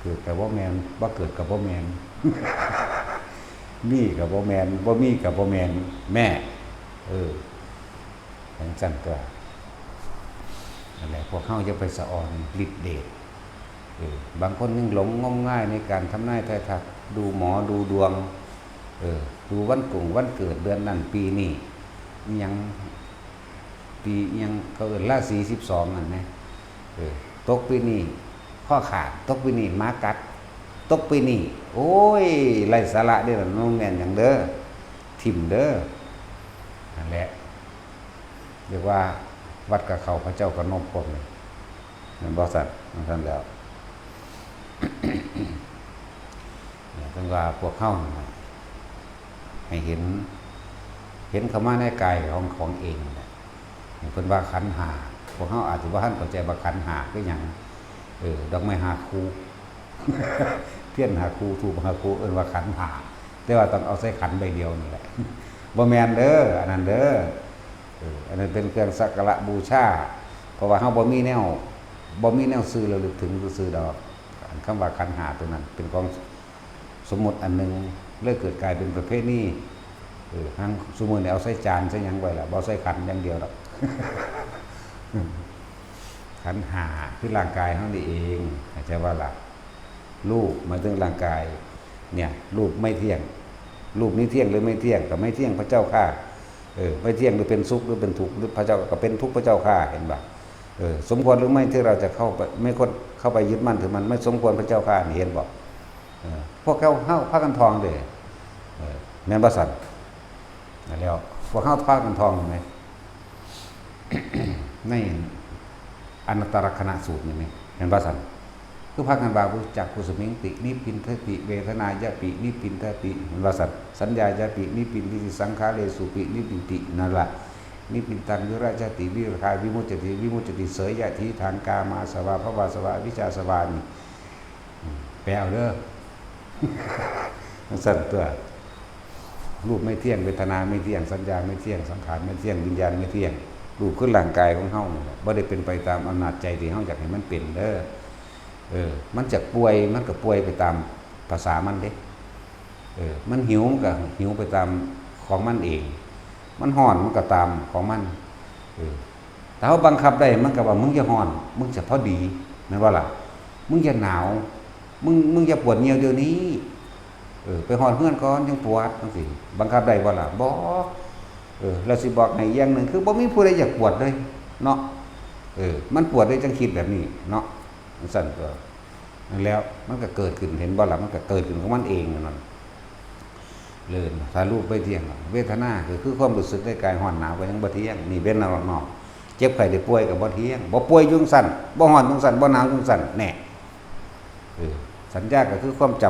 เกิดก็บ่แม่น บ่เกิดก็บ่แม่น มีก็บ่แม่น บ่มีก็บ่แม่น แม่ เออ จั่งซั่นตั๊ว นั่นแหละ พวกเฮาอย่าไปสะออนฤทธิ์เดช เออ บางคนยังหลงงมงายในการทำนายทายทัก ดูหมอดูดวง เออ ดูวันกงวันเกิด เดือนนั้นปีนี้ อิหยัง ปีอิหยัง เขาเอิ้นราศีสิบสองนั่นนะ เออ ตกปีนี้ ข้อขาด ตกปีนี้ หมากัด ตกปีนี้ โอ้ย ไร้สาระเด้อ มันบ่แม่นหยังเด้อ ถิ่มเด้อ นั่นแหละ เรียกว่าวัดกับเขา พระเจ้ากับนกพวกนี้ แม่นบ่ซั่น จั่งซั่นแล้ว เนี่ย เพิ่นว่าพวกเฮานั่นน่ะ ให้เห็น เห็นเข้ามาในกายของ ของเองนั่นแหละ เพิ่นว่าขันธ์ห้า พวกเฮาอาจสิบ่ทันเข้าใจว่าขันธ์ห้าคือหยัง เออ ดอกไม้ห้าคู่ เทียนห้าคู่ ธูปห้าคู่ เอิ้นว่าขันธ์ห้า แต่ว่าต้องเอาใส่ขันใบเดียวนี่แหละ บ่แม่นเด้อ อันนั้นเด้อ เออ อันนั้นเป็นเครื่องสักการะบูชา เพราะว่าเฮาบ่มีแนว บ่มีแนวซื่อระลึกถึงซื่อๆดอก อันคำว่าขันธ์ห้าตัวนั้นเป็นของสมมุติอันหนึ่ง เลยเกิดกลายเป็นประเพณี เออ หั่งซุมื้อนี้เอาใส่จานใส่หยังไว้ล่ะ บ่ใส่ขันอย่างเดียวดอก ขันธ์ห้าคือร่างกายเฮานี่เอง เข้าใจบ่ล่ะ รูปหมายถึงร่างกาย เนี่ย รูปไม่เที่ยง รูปนี้เที่ยงหรือไม่เที่ยง ก็ไม่เที่ยงพระเจ้าข้า เออ ไม่เที่ยงหรือเป็นสุขหรือเป็นทุกข์ หรือพระเจ้าก็เป็นทุกข์พระเจ้าข้า เห็นบ่ เออ สมควรหรือไม่ที่เราจะเข้าไป ไม่ควรเข้าไปยึดมั่นถือมั่น ไม่สมควรพระเจ้าข้า นี่เห็นบ่ เออ พวกเฮา เฮาพากันท่องเด้ เออ แม่นบ่ซั่น นั่นแล้ว พวกเฮาพากันท่องแม่น ในอนัตตลักษณสูตรนี่แม่น แม่นบ่ซั่น คือพากันว่า จักขุสมิงติ นิพพินทติ เวทนายาปิ นิพพินทติ แม่นบ่ซั่น สัญญายาปิ นิพพินทิติ สังขาเรสุปิ นิพพินติ นั่นล่ะ นิพพินตัง วิรจติ วิราคา วิมุจจติ วิมุจจติ เสยยะถีถัง กามอาสวะ ภวาสวะ อวิชชาสวะ นี่ อืม แปลเอาเด้อ จั่งซั่นตั๊ว รูปไม่เที่ยง เวทนาไม่เที่ยง สัญญาไม่เที่ยง สังขารไม่เที่ยง วิญญาณไม่เที่ยง รูปคือร่างกายของเฮานี่แหละ บ่ได้เป็นไปตามอำนาจใจที่เฮาอยากให้มันเป็นเด้อ เออ มันจะป่วย มันก็ป่วยไปตามภาษามันเด้ เออ มันหิว มันก็หิวไปตามของมันเอง มันฮ้อน มันก็ตามของมัน เออ ถ้าเฮาบังคับได้ มันก็ว่า "มึงอย่าฮ้อน มึงจะพอดี" แม่นบ่ล่ะ? "มึงอย่าหนาว มึง มึงอย่าปวดเยี่ยวเดี๋ยวนี้ เออ ไปฮอดเฮือนก่อนจั่งปวด" จั่งซี้ บังคับได้บ่ล่ะ? บ่ เออ แล้วสิบอกให้อย่างหนึ่ง คือบ่มีผู้ใดอยากปวดเลยเนาะ เออ มันปวดเลยจั่งคิดแบบนี้เนาะ จั่งซั่นตั๊ว นั่นแหล้ว มันก็เกิดขึ้น เห็นบ่ล่ะ มันก็เกิดขึ้นของมันเองนั่นน่ะ เลิน ถ้ารูปไม่เที่ยง เวทนาก็คือความรู้สึกในกาย ฮ้อนหนาวก็ยังบ่เที่ยง นี่เป็นนอก เจ็บไข้ได้ป่วยก็บ่เที่ยง บ่ป่วยอยู่จั่งซั้น บ่ฮ้อนอยู่จั่งซั้น บ่หนาวอยู่จั่งซั้น แน่ เออ สัญญาก็คือความจ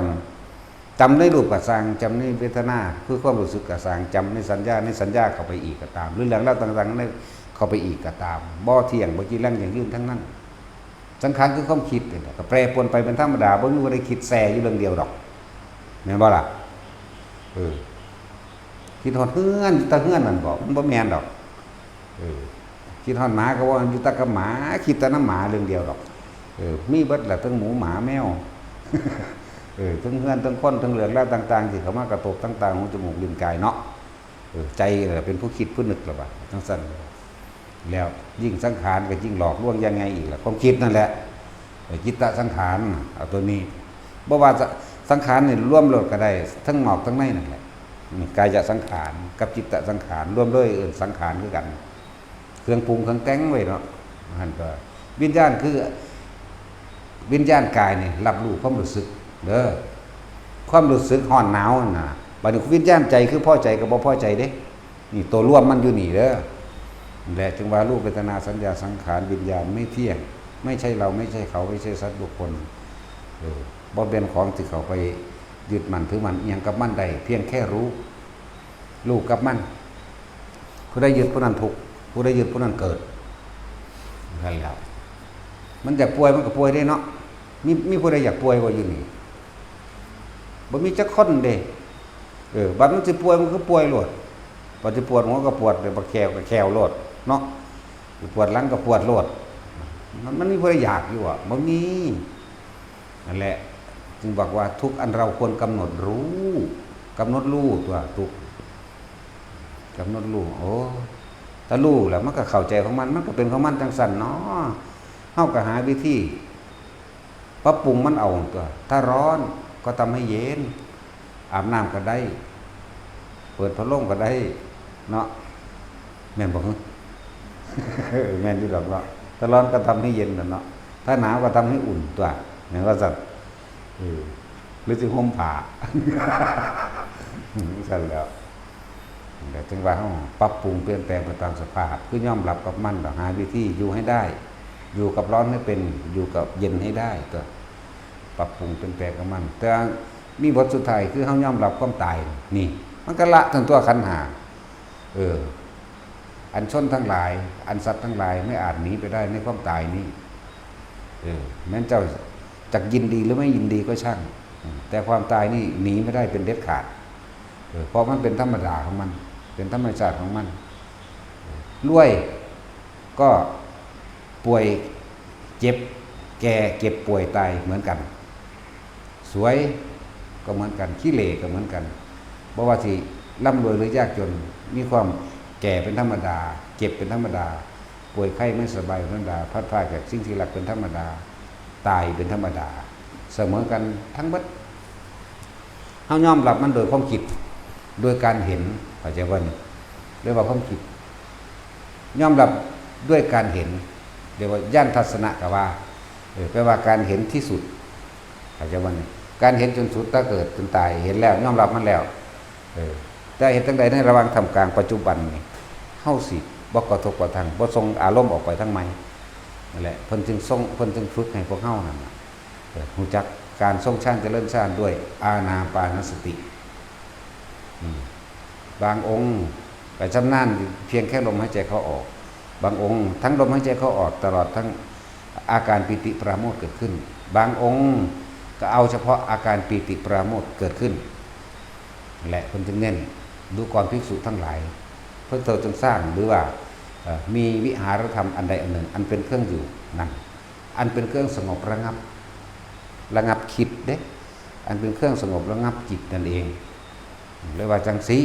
ำ จำในรูปก็ซ่าง จำในเวทนา คือความรู้สึกก็ซ่าง จำในสัญญา ในสัญญาเข้าไปอีกก็ตาม หรือเรื่องราวต่างๆ ใน เข้าไปอีกก็ตาม บ่เที่ยง บ่จีรัง ยั่งยืนทั้งนั้น สังขารคือความคิดนี่แหละ ก็แปรปรวนไปเป็นธรรมดา บ่มีผู้ใดคิดแซ่อยู่เรื่องเดียวดอก แม่นบ่ล่ะ? เออ คิดฮอดเฮือน แต่เฮือนนั่นบ่ มันบ่แม่นดอก เออ คิดฮอดหมาก็ว่าอยู่แต่กับหมา คิดแต่นำหมาเรื่องเดียวดอก เออ มีเบิดแหละ ทั้งหมู หมา แมว เออ ทั้งเฮือน ทั้งคน ทั้งเรื่องราวต่างๆ ที่เข้ามากระทบ ทั้งตา หู จมูก ลิ้น กายเนาะ เออ ใจแหละเป็นผู้คิดผู้นึกล่ะว่า จั่งซั้น แล้วยิ่งสังขารก็ยิ่งหลอกลวงยังไงอีกล่ะ ความคิดนั่นแหละ เออ จิตตสังขาร เอาตัวนี้ บ่ว่าจะ สังขารนี่รวมโลดก็ได้ ทั้งนอกทั้งในนั่นแหละ นี่กายสังขารกับจิตตสังขาร รวมเลยเอิ้นสังขารคือกัน เครื่องปรุงเครื่องแต่งไว้เนาะ หั่นก็ วิญญาณคือ วิญญาณกายนี่รับรู้ความรู้สึกเด้อ ความรู้สึกฮ้อนหนาวนั่นน่ะ บัดนี้วิญญาณใจคือพอใจกับบ่พอใจเด้ นี่ตัวรวมมันอยู่นี่เด้อ และจึงว่ารูป เวทนา สัญญา สังขาร วิญญาณไม่เที่ยง ไม่ใช่เรา ไม่ใช่เขา ไม่ใช่สัตว์บุคคล เออ บ่เป็นของที่เข้าไปยึดมั่นถือมั่นอิหยังกับมันได้ เพียงแค่รู้ รู้กับมัน ผู้ใดยึดผู้นั้นทุกข์ ผู้ใดยึดผู้นั้นเกิด นั่นแหละ มันอยากป่วยมันก็ป่วยได้เนาะ มี มีผู้ใดอยากป่วยบ่อยู่นี่ บ่มีจักคนเด้ เออ บัดมันสิป่วยมันก็ป่วยโลด บัดสิปวดหัวก็ปวด บัดแข้วก็แข้วโลดเนาะ ปวดหลังก็ปวดโลด มัน มันมีผู้ใดอยากอยู่อะ บ่มี นั่นแหละ จึงบอกว่าทุกข์อันเราควรกำหนดรู้ กำหนดรู้ตั๊วทุกข์ กำหนดรู้ โอ้ ถ้ารู้แล้วมันก็เข้าใจของมัน มันก็เป็นของมันจั่งซั้นเนาะ เฮาก็หาวิธีปรับปรุงมันเอาตั๊ว ถ้าร้อนก็ทำให้เย็น อาบน้ำก็ได้ เปิดพัดลมก็ได้เนาะ แม่นบ่ฮึ? แม่นอยู่ดอกเนาะ ถ้าร้อนก็ทำให้เย็นน่ะเนาะ ถ้าหนาวก็ทำให้อุ่นตั๊ว แม่นว่าซั่น เออ หรือสิห่มผ้า ซั่นแหล้ว แต่ถึงว่าเฮาปรับปรุงเปลี่ยนแปลงไปตามสภาพ คือยอมรับกับมัน แล้วหาวิธีอยู่ให้ได้ อยู่กับร้อนให้เป็น อยู่กับเย็นให้ได้ตั๊ว ปรับปรุงเปลี่ยนแปลงกับมัน แต่มีบทสุดท้ายคือเฮายอมรับความตาย นี่ มันก็ละตั๊งตั๊วขันธ์ห้า เออ อันชนทั้งหลาย อันสัตว์ทั้งหลายไม่อาจหนีไปได้ในความตายนี้ เออ แม้นเจ้าจักยินดีหรือไม่ยินดีก็ช่าง แต่ความตายนี่หนีไม่ได้เป็นเด็ดขาด เออ เพราะมันเป็นธรรมดาของมัน เป็นธรรมชาติของมัน รวยก็ป่วย เจ็บ แก่ เจ็บป่วยตายเหมือนกัน สวยก็เหมือนกัน ขี้เหร่ก็เหมือนกัน บ่ว่าสิร่ำรวยหรือยากจน มีความแก่เป็นธรรมดา เจ็บเป็นธรรมดา ป่วยไข้ไม่สบายเป็นธรรมดา พลัดพรากจากสิ่งที่รักเป็นธรรมดา ตายเป็นธรรมดา เสมอกันทั้งเบิด เฮายอมรับมันโดยความคิด โดยการเห็น เข้าใจบ่นี่? เรียกว่าความคิด ยอมรับด้วยการเห็น เรียกว่าญาณทัศนะ ก็ว่า เออ แปลว่าการเห็นที่สุด เข้าใจบ่นี่? การเห็นจนสุด ตั้งเกิดจนตาย เห็นแล้ว ยอมรับมันแล้ว เออ แต่เฮ็ดจั่งใดในระหว่างท่ามกลางปัจจุบันนี่ เฮาสิบ่กระทบกระทั่ง บ่ส่งอารมณ์ออกไปทางใหม่ นั่นแหละ เพิ่นจึงส่ง เพิ่นจึงฝึกให้พวกเฮานั่นน่ะ เออ รู้จักการทรงฌานเจริญฌานด้วยอานาปานสติ อืม บางองค์ก็ชำนาญเพียงแค่ลมหายใจเข้าออก บางองค์ทั้งลมหายใจเข้าออก ตลอดทั้งอาการปีติปราโมทย์เกิดขึ้น บางองค์ ก็เอาเฉพาะอาการปีติปราโมทย์เกิดขึ้น และเพิ่นจึงเน้น ดูก่อนภิกษุทั้งหลาย พวกเธอจงสร้างหรือว่า เอ่อ มีวิหารธรรมอันใดอันหนึ่ง อันเป็นเครื่องอยู่นั่น อันเป็นเครื่องสงบระงับ ระงับคิดเด้ อันเป็นเครื่องสงบระงับจิตนั่นเอง เรียกว่าจังซี้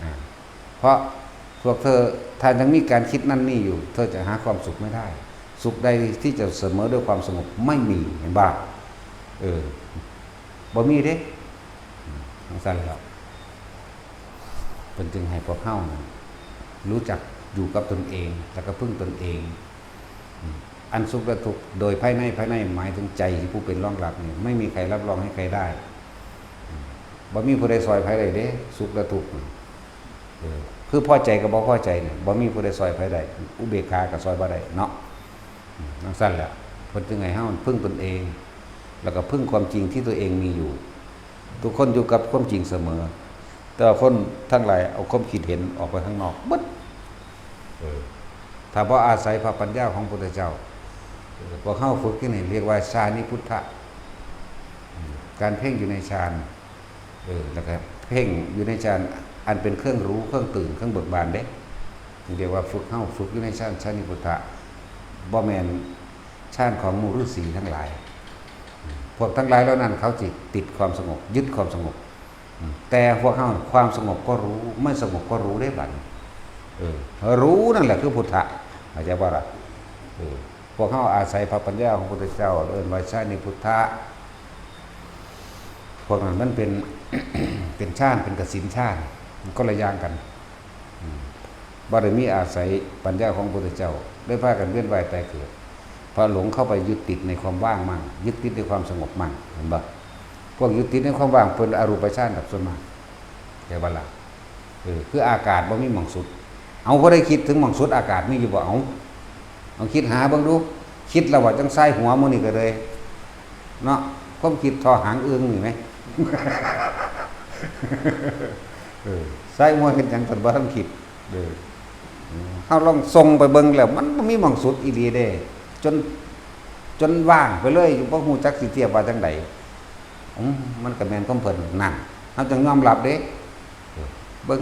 อ่า เพราะพวกเธอ ถ้ายังมีการคิดนั่นนี่อยู่ เธอจะหาความสุขไม่ได้ สุขใดที่จะเสมอด้วยความสงบไม่มี เห็นบ่ เออ บ่มีเด้ อืม จังซั่นแล้ว เพิ่นจึงให้พวกเฮานั้นรู้จักอยู่กับตนเอง แล้วก็พึ่งตนเอง อืม อันสุขและทุกข์โดยภายใน ภายในหมายถึงใจที่ผู้เป็นรองรับนี่ ไม่มีใครรับรองให้ใครได้ อืม บ่มีผู้ใดซ่อยไผได้เด้ สุขและทุกข์นี่ เออ คือพอใจกับบ่พอใจเนี่ย บ่มีผู้ใดซ่อยไผได้ อุเบกขาก็ซ่อยบ่ได้เนาะ อืม จังซั่นแหละ เพิ่นจึงให้เฮาพึ่งตนเอง แล้วก็พึ่งความจริงที่ตัวเองมีอยู่ ทุกคนอยู่กับความจริงเสมอ แต่ว่าคนทั้งหลายเอาความคิดเห็นออกไปข้างนอกเบิด เออ ถ้าบ่อาศัยพระปัญญาของพระพุทธเจ้า เออ พวกเฮาฝึกอยู่นี่เรียกว่าฌานิพุทธะ อืม การเพ่งอยู่ในฌาน เออ แล้วก็เพ่งอยู่ในฌานอันเป็นเครื่องรู้ เครื่องตื่น เครื่องเบิกบานเด้ เรียกว่าฝึกเฮา ฝึกอยู่ในฌาน ฌานิพุทธะ บ่แม่นฌานของหมู่ฤาษีทั้งหลาย พวกทั้งหลายเหล่านั้นเขาสิติดความสงบ ยึดความสงบ แต่พวกเฮาความสงบก็รู้ ไม่สงบก็รู้ได้บัดนี้ เออ รู้นั่นแหละคือพุทธะ เข้าใจบ่ล่ะ เออ พวกเฮาอาศัยพระปัญญาของพระพุทธเจ้า เอิ้นว่าฌานิพุทธะ พวกนั้นมันเป็น เป็นฌาน เป็นกสิณฌาน มันคนละอย่างกัน อืม บ่ได้มีอาศัยปัญญาของพระพุทธเจ้า ได้พากันเวียนว่ายตายเกิด เพราะหลงเข้าไปยึดติดในความว่างมั่ง ยึดติดในความสงบมั่ง เห็นบ่ พวกยึดติดในความว่างเป็นอรูปฌานแบบส่วนมาก เข้าใจบ่ล่ะ เออ คืออากาศบ่มีหม่องสุด เอา ผู้ใดคิดถึงหม่องสุดอากาศมีอยู่บ่ เอา เอาคิดหาเบิ่งดู คิดแล้วว่าจังส่ายหัวหมู่นี่ก็เลย เนาะ ความคิดท่อหางอึ่งนี่แหม เออ ส่ายหัวเฮ็ดหยังซั่นบ่ทันคิด เออ เฮาลองส่องไปเบิ่งแล้ว มันบ่มีหม่องสุดอีหลีเด้ จน จนว่างไปเลย บ่ฮู้จักสิเทียบว่าจั่งใด อืม มันก็แม่นของเพิ่นนั่น เฮาจั่งยอมรับเด้ เออ เบิ่ง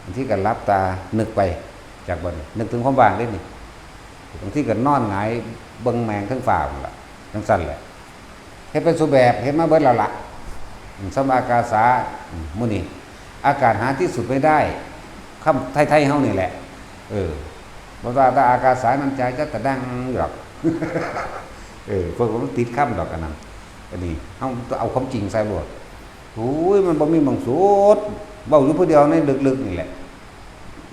บางทีก็หลับตานึกไป จักบ่นี่ นึกถึงความว่างเด้นี่ บางทีก็นอนหงายเบิ่งแมงเทิงฟ้าพู้นล่ะ จั่งซั่นแหละ เฮ็ดไปสู่แบบ เฮ็ดมาเบิดแล้วล่ะ อืม สัมมาอากาสา อืม มื้อนี้ อากาศหาที่สุดไม่ได้ คำไทยๆเฮานี่แหละ เออ บ่ว่าแต่อากาสานัญจายตะดังอยู่ดอก เออ พวกมันติดคำดอกอันนั้น อันนี้ เฮาต้องเอาความจริงใส่โลด โอ้ย มันบ่มีหม่องสุด เว้าอยู่ผู้เดียวในลึกๆนี่แหละ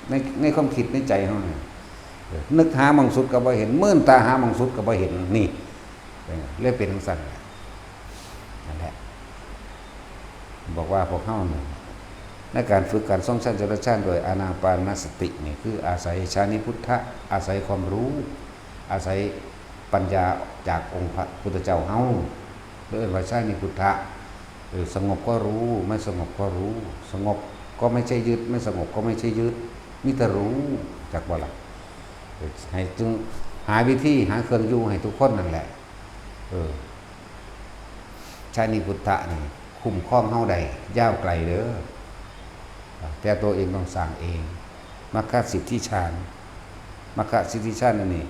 ใน ในความคิดในใจเฮานี่ เออ นึกหาหม่องสุดก็บ่เห็น มื่นตาหาหม่องสุดก็บ่เห็น นี่ เออ เลยเป็นจั่งซั่นแหละ นั่นแหละ บอกว่าพวกเฮานี่ ในการฝึกการทรงฌานจรฌานโดยอานาปานสตินี่ คืออาศัยฌานิพุทธะ อาศัยความรู้ อาศัยปัญญาจากองค์พระพุทธเจ้าเฮา เรียกว่าฌานิพุทธะ เออ สงบก็รู้ ไม่สงบก็รู้ สงบก็ไม่ใช่ยึด ไม่สงบก็ไม่ใช่ยึด มีแต่รู้ จักบ่ล่ะ เออ ให้จึงหาวิธี หาเครื่องอยู่ให้ทุกคนนั่นแหละ เออ ฌานิพุทธะนี่คุ้มครองเฮาได้ยาวไกลเด้อ แต่ตัวเองต้องสร้างเอง มัคคสิทธิฌาน มัคคสิทธิฌานอันนี้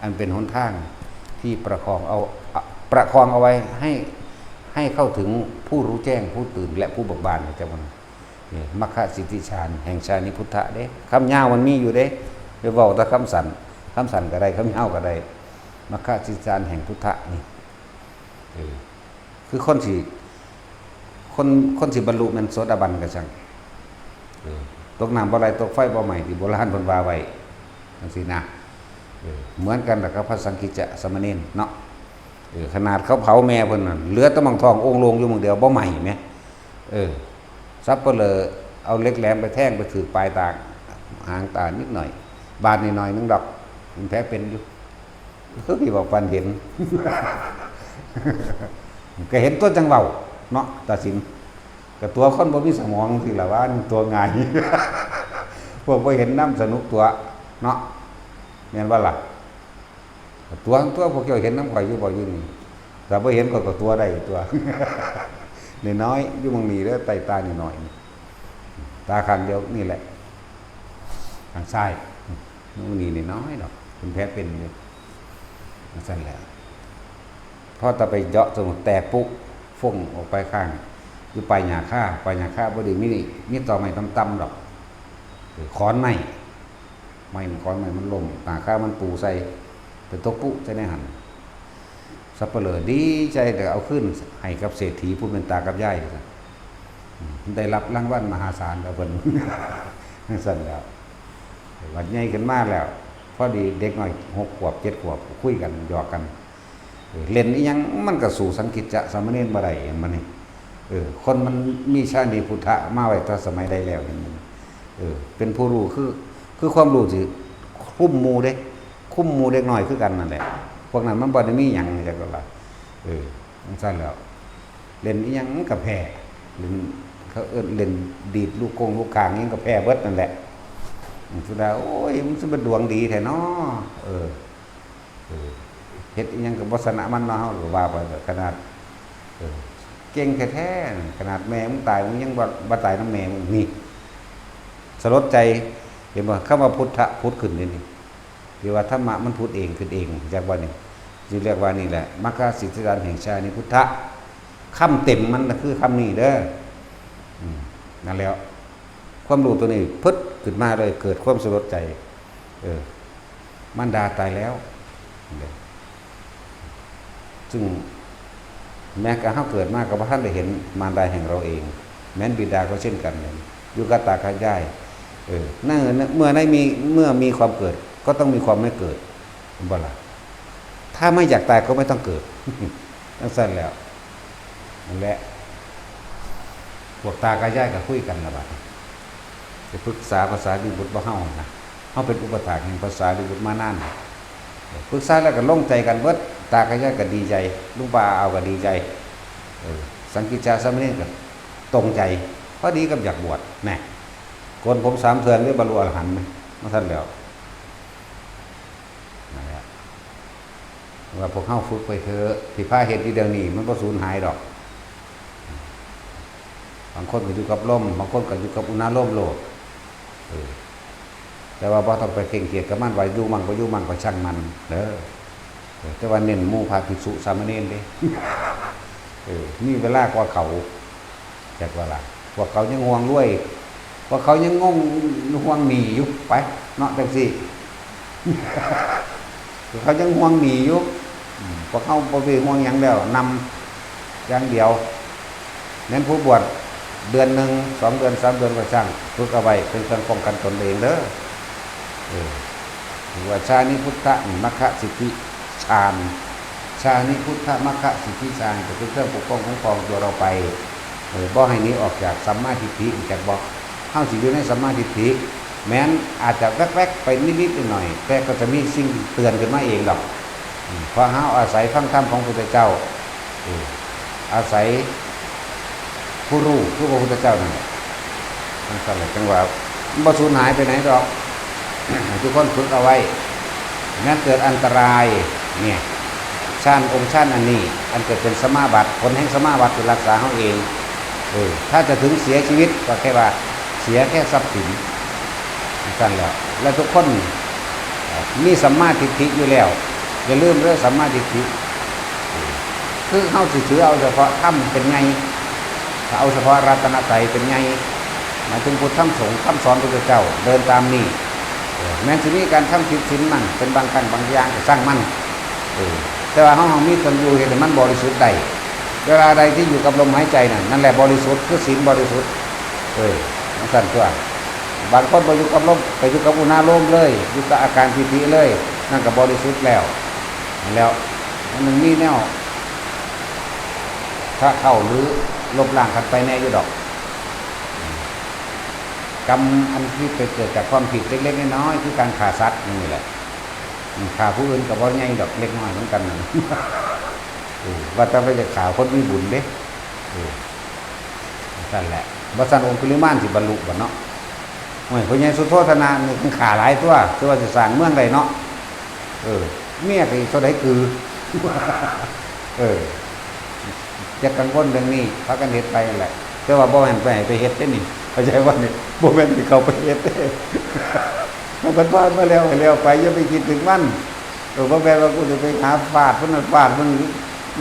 อันเป็นหนทางที่ประคองเอา ประคองเอาไว้ให้ ให้เข้าถึงผู้รู้แจ้ง ผู้ตื่น และผู้เบิกบาน เข้าใจบ่นะ นี่ มัคคสิทธิฌานแห่งฌานิพุทธะเด้ คำยาวมันมีอยู่เด้ ไปเว้าแต่คำสั้น คำสั้นก็ได้ คำยาวก็ได้ มัคคสิทธิฌานแห่งพุทธะนี่ เออ คือคนสิ คน คนสิบรรลุแม่นโสดาบันก็ช่าง เออ ตกน้ำบ่ไหล ตกไฟบ่ไหม้ ที่โบราณเพิ่นว่าไว้ จั่งซี้นะ เออ เหมือนกันล่ะกับพระสังกิจจะสามเณรเนาะ เออ ขนาดเขาเผาแม่เพิ่นนั่น เหลือแต่หม่องท้องโอ่งโล่งอยู่หม่องเดียว บ่ไหม้แหม เออ สัปเหร่อเอาเหล็กแหลมไปแทง ไปถืกปลายตา หางตานิดหน่อย บาดนิดหน่อยนึงดอก มันแผลเป็นอยู่ คือที่บอกปันเห็น ก็เห็นตัวจั่งเว้าเนาะ ตาสิน ก็ตัวคนบ่มีสมองสิล่ะว่าตัวง่าย พวกบ่เห็นนำสนุกตัวเนาะ แม่นบ่ล่ะ ตัว ตัวพวกเจ้าเห็นนำข้อยอยู่บ่อยู่นี่ ถ้าบ่เห็นข้อยก็ตัวได้ตัว น้อยๆ อยู่หม่องนี้เด้อ ใต้ตาน้อยๆ นี่ ตาข้างเดียวนี่แหละ ข้างซ้าย หม่องนี้น้อยๆ ดอก เป็นแผลเป็นอยู่ จั่งซั้นแหละ พอแต่ไปเจาะจมูกแตกปุ๊บ ฟงออกไปข้าง อยู่ปลายหญ้าคา ปลายหญ้าคาบ่ได้มี มีตอไม้ต่ำๆ ดอก เออ ขอนไม้ ไม้มัน ขอนไม้มันล้ม หญ้าคามันปูใส่ ไปตกปุ๊ใส่ในหั่น สัปเหร่อดีใจ แต่เอาคืนให้กับเศรษฐีผู้เป็นตากับยาย อืม ได้รับรางวัลมหาศาลแล้วเพิ่น จั่งซั้นแล้ว บัดใหญ่ขึ้นมาแล้ว พอดีเด็กน้อยหกขวบ เจ็ดขวบ คุยกัน หยอกกัน เออ เล่นอิหยังมันก็สู้สังกิจจะสามเณรบ่ได้ เห็นบ่นี่ เออ คนมันมีชานิพุทธะมาไว้แต่สมัยใดแล้ว เห็นบ่นี่ เออ เป็นผู้รู้ คือ คือความรู้ที่คุมหมู่เด้ คุมหมู่เด็กน้อยคือกันนั่นแหละ พวกนั้นมันบ่ได้มีหยังจักว่า เออ จั่งซั้นแล้ว เล่นอิหยังมันก็แพ้ เล่น เขาเอิ้นเล่นดีดลูกกงลูกกางอิหยังก็แพ้เบิดนั่นแหละ อืม สุดท้าย โอ้ย มันสิเป็นดวงดีแท้น้อ เออ เออ เฮ็ดอิหยังก็บ่ชนะมันเนาะ เฮาก็ว่าไป ขนาด เออ เก่งแท้ๆ ขนาดแม่มึงตาย มึงยังบ่ บ่ตายนำแม่มึง นี่ สลดใจ เห็นบ่ คำว่าพุทธะผุดขึ้นนี่ นี่ ที่ว่าธรรมะมันผุดเองขึ้นเอง จักว่านี่ จึงเรียกว่านี่แหละ มรรคสิทธิญาณแห่งชานิพุทธะ คำเต็มมันน่ะคือคำนี้เด้อ อืม นั่นแหละ ความรู้ตัวนี้พึดขึ้นมาเลย เกิดความสลดใจ เออ มารดาตายแล้ว ซึ่งแม้กระทั่งเฮาเกิดมาก็บ่ทันได้เห็นมารดาแห่งเราเอง แม้นบิดาก็เช่นกัน อยู่กับตากับยาย เออ นั่น เมื่อได้มี เมื่อมีความเกิด ก็ต้องมีความไม่เกิด เห็นบ่ล่ะ ถ้าไม่อยากตายก็ไม่ต้องเกิด จั่งซั้นแล้ว นั่นแหละ พวกตากับยายก็คุยกันละบัดนี้ ไปปรึกษาภาษาลีบุตรบ่เฮานะ เฮาเป็นอุปถากแห่งภาษาลีบุตรมานาน ปรึกษาแล้วก็ลงใจกันเบิด ตากับยายก็ดีใจ ลุงป้าอาวก็ดีใจ เออ สังกิจจาสามเณรก็ตรงใจ พอดีกับอยากบวช แน่ โกนผมสามเทื่อเลยบรรลุอรหันต์ มาซั่นแล้ว นั่นแหละ ว่าพวกเฮาฝึกไปเถอะ ที่พาเฮ็ดอยู่เดี๋ยวนี้มันบ่สูญหายดอก บางคนก็อยู่กับลม บางคนก็อยู่กับอุณาโลมโลด เออ แต่ว่าบ่ต้องไปเคร่งเครียดกับมัน ว่าอยู่มั่งบ่อยู่มั่งก็ช่างมันเด้อ เออ แต่ว่าเน้นหมู่พระภิกษุสามเณรเด้ เออ มีเวลากว่าเขา จักว่าล่ะ พวกเขายังห่วงรวย พวกเขายังงงห่วงหนี้อยู่ ไป เนาะ จั่งซี้ พวกเขายังห่วงหนี้อยู่ อืม พวกเขาบ่ไปห่วงหยังแล้ว นำอย่างเดียว แม้นผู้บวชเดือนหนึ่ง สองเดือน สามเดือนก็ช่าง ฝึกเอาไว้เป็นเครื่องป้องกันตนเองเด้อ เออ ถือว่าชานิพุทธะนี่ มรรคสิทธิฌาน ชานิพุทธะ มรรคสิทธิฌาน ก็เป็นเครื่องปกป้องคุ้มครองตัวเราไป เออ บ่ให้หนีออกจากสัมมาทิฏฐิ จักบ่ เฮาสิอยู่ในสัมมาทิฏฐิ แม้นอาจจะแวบๆ ไปนิดๆ หน่อยๆ แต่ก็จะมีสิ่งเตือนขึ้นมาเองดอก อืม เพราะเฮาอาศัยฟังธรรมของพุทธเจ้า เออ อาศัยผู้รู้คือพระพุทธเจ้านั่นแหละ จั่งซั้นแหละ จั่งว่ามันบ่สูญหายไปไหนดอก ให้ทุกคนฝึกเอาไว้ แม้นเกิดอันตราย เนี่ย ฌานองค์ฌานอันนี้ อันเกิดเป็นสมาบัติ ผลแห่งสมาบัติคือรักษาเฮาเอง เออ ถ้าจะถึงเสียชีวิตก็แค่ว่าเสียแค่ทรัพย์สิน จั่งซั้นแหละ และทุกคน เอ่อ มีสัมมาทิฏฐิอยู่แล้ว อย่าลืมเรื่องสัมมาทิฏฐิ คือเฮาสิถือเอาเฉพาะธรรมเป็นใหญ่ ถ้าเอาเฉพาะรัตนตรัยเป็นใหญ่ หมายถึงพุทธธรรมสงฆ์ คำสอนพุทธเจ้า เดินตามนี้ เออ แม้นสิมีการทำผิดศีลมั่ง เป็นบางครั้งบางอย่างก็ช่างมัน เออ แต่ว่าเฮามีตนอยู่เฮ็ดให้มันบริสุทธิ์ได้ เวลาใดที่อยู่กับลมหายใจนั่น นั่นแหละบริสุทธิ์ คือศีลบริสุทธิ์ เออ จั่งซั้นตัว บางคนไปอยู่กับลม ไปอยู่กับอุณาโลมเลย อยู่กับอาการปีติเลย นั่นก็บริสุทธิ์แล้ว แล้ว มันมีแนว ถ้าเข้าหรือลบล้างกันไปแน่อยู่ดอก กรรมอันที่ไปเกิดจากความผิดเล็กๆ น้อยๆ คือการฆ่าสัตว์นี่แหละ อืม ฆ่าผู้อื่นก็บ่ใหญ่ดอก เล็กน้อยเหมือนกันนั่น เออ ว่าแต่ว่าจะฆ่าคนมีบุญเด้ เออ จั่งซั้นแหละ บ่ซั้นองคุลิมานสิบรรลุบ่เนาะ โอ้ย พ่อใหญ่สุโธทนะนี่เพิ่นฆ่าหลายตัว คือว่าสิสร้างเมืองได้เนาะ เออ เมียก็อีกเท่าใดคือ เออ อย่ากังวลเรื่องนี้ พากันเฮ็ดไปนั่นแหละ แต่ว่าบ่แม่นไปให้ไปเฮ็ดเด้นี่ เข้าใจบ่นี่ บ่แม่นสิเข้าไปเฮ็ดเด้ มันผ่านมาแล้ว ให้แล้วไป อย่าไปคิดถึงมัน เออ บ่แม่นว่ากูสิไปหาฟาดผู้นั้นฟาดผู้นี้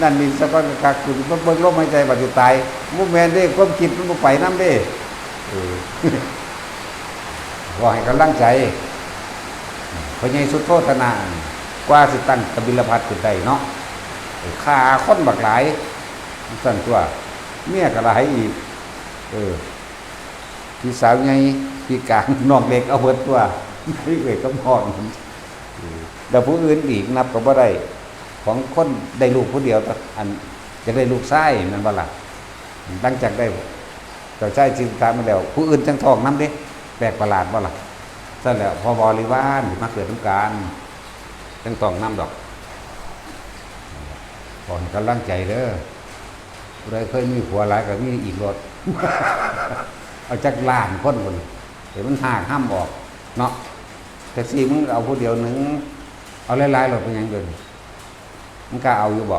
นั่นนี่ ซะก่อน คักๆ กูสิมาเบิ่งลมหายใจบัดสิตาย บ่แม่นเด้ ความคิดมันบ่ไปนำเด้ เออ ขอให้กำลังใจ พ่อใหญ่สุโธทนะ กว่าสิตั้งกบิลพัสดุขึ้นได้เนาะ ฆ่าคนบักหลาย ซั่นตัว เมียก็หลายอีก เออ พี่สาวใหญ่ พี่กลาง น้องเล็ก เอาเบิดตัว เอื้อยกับน้อง เออ แล้วผู้อื่นอีกนับก็บ่ได้ ของคนได้ลูกผู้เดียว อัน อยากได้ลูกชาย แม่นบ่ล่ะ หลังจากได้เจ้าชายสิทธัตถะมาแล้ว ผู้อื่นจั่งท้องนำเด้ แปลกประหลาดบ่ล่ะ ซั่นแหละ พอบริวารสิมาเกิดนำกัน จั่งท้องนำดอก ขอให้กำลังใจเด้อ ผู้ใดเคยมีผัวหลายก็มีอีกโลด เอาจักล้านคนพุ้น ให้มันหากห้ำออก เนาะ แต่สิมึงเอาผู้เดียวหนึ่ง เอาหลายๆโลดเป็นหยังเดี๋ยวนี้ มึงกล้าเอาอยู่บ่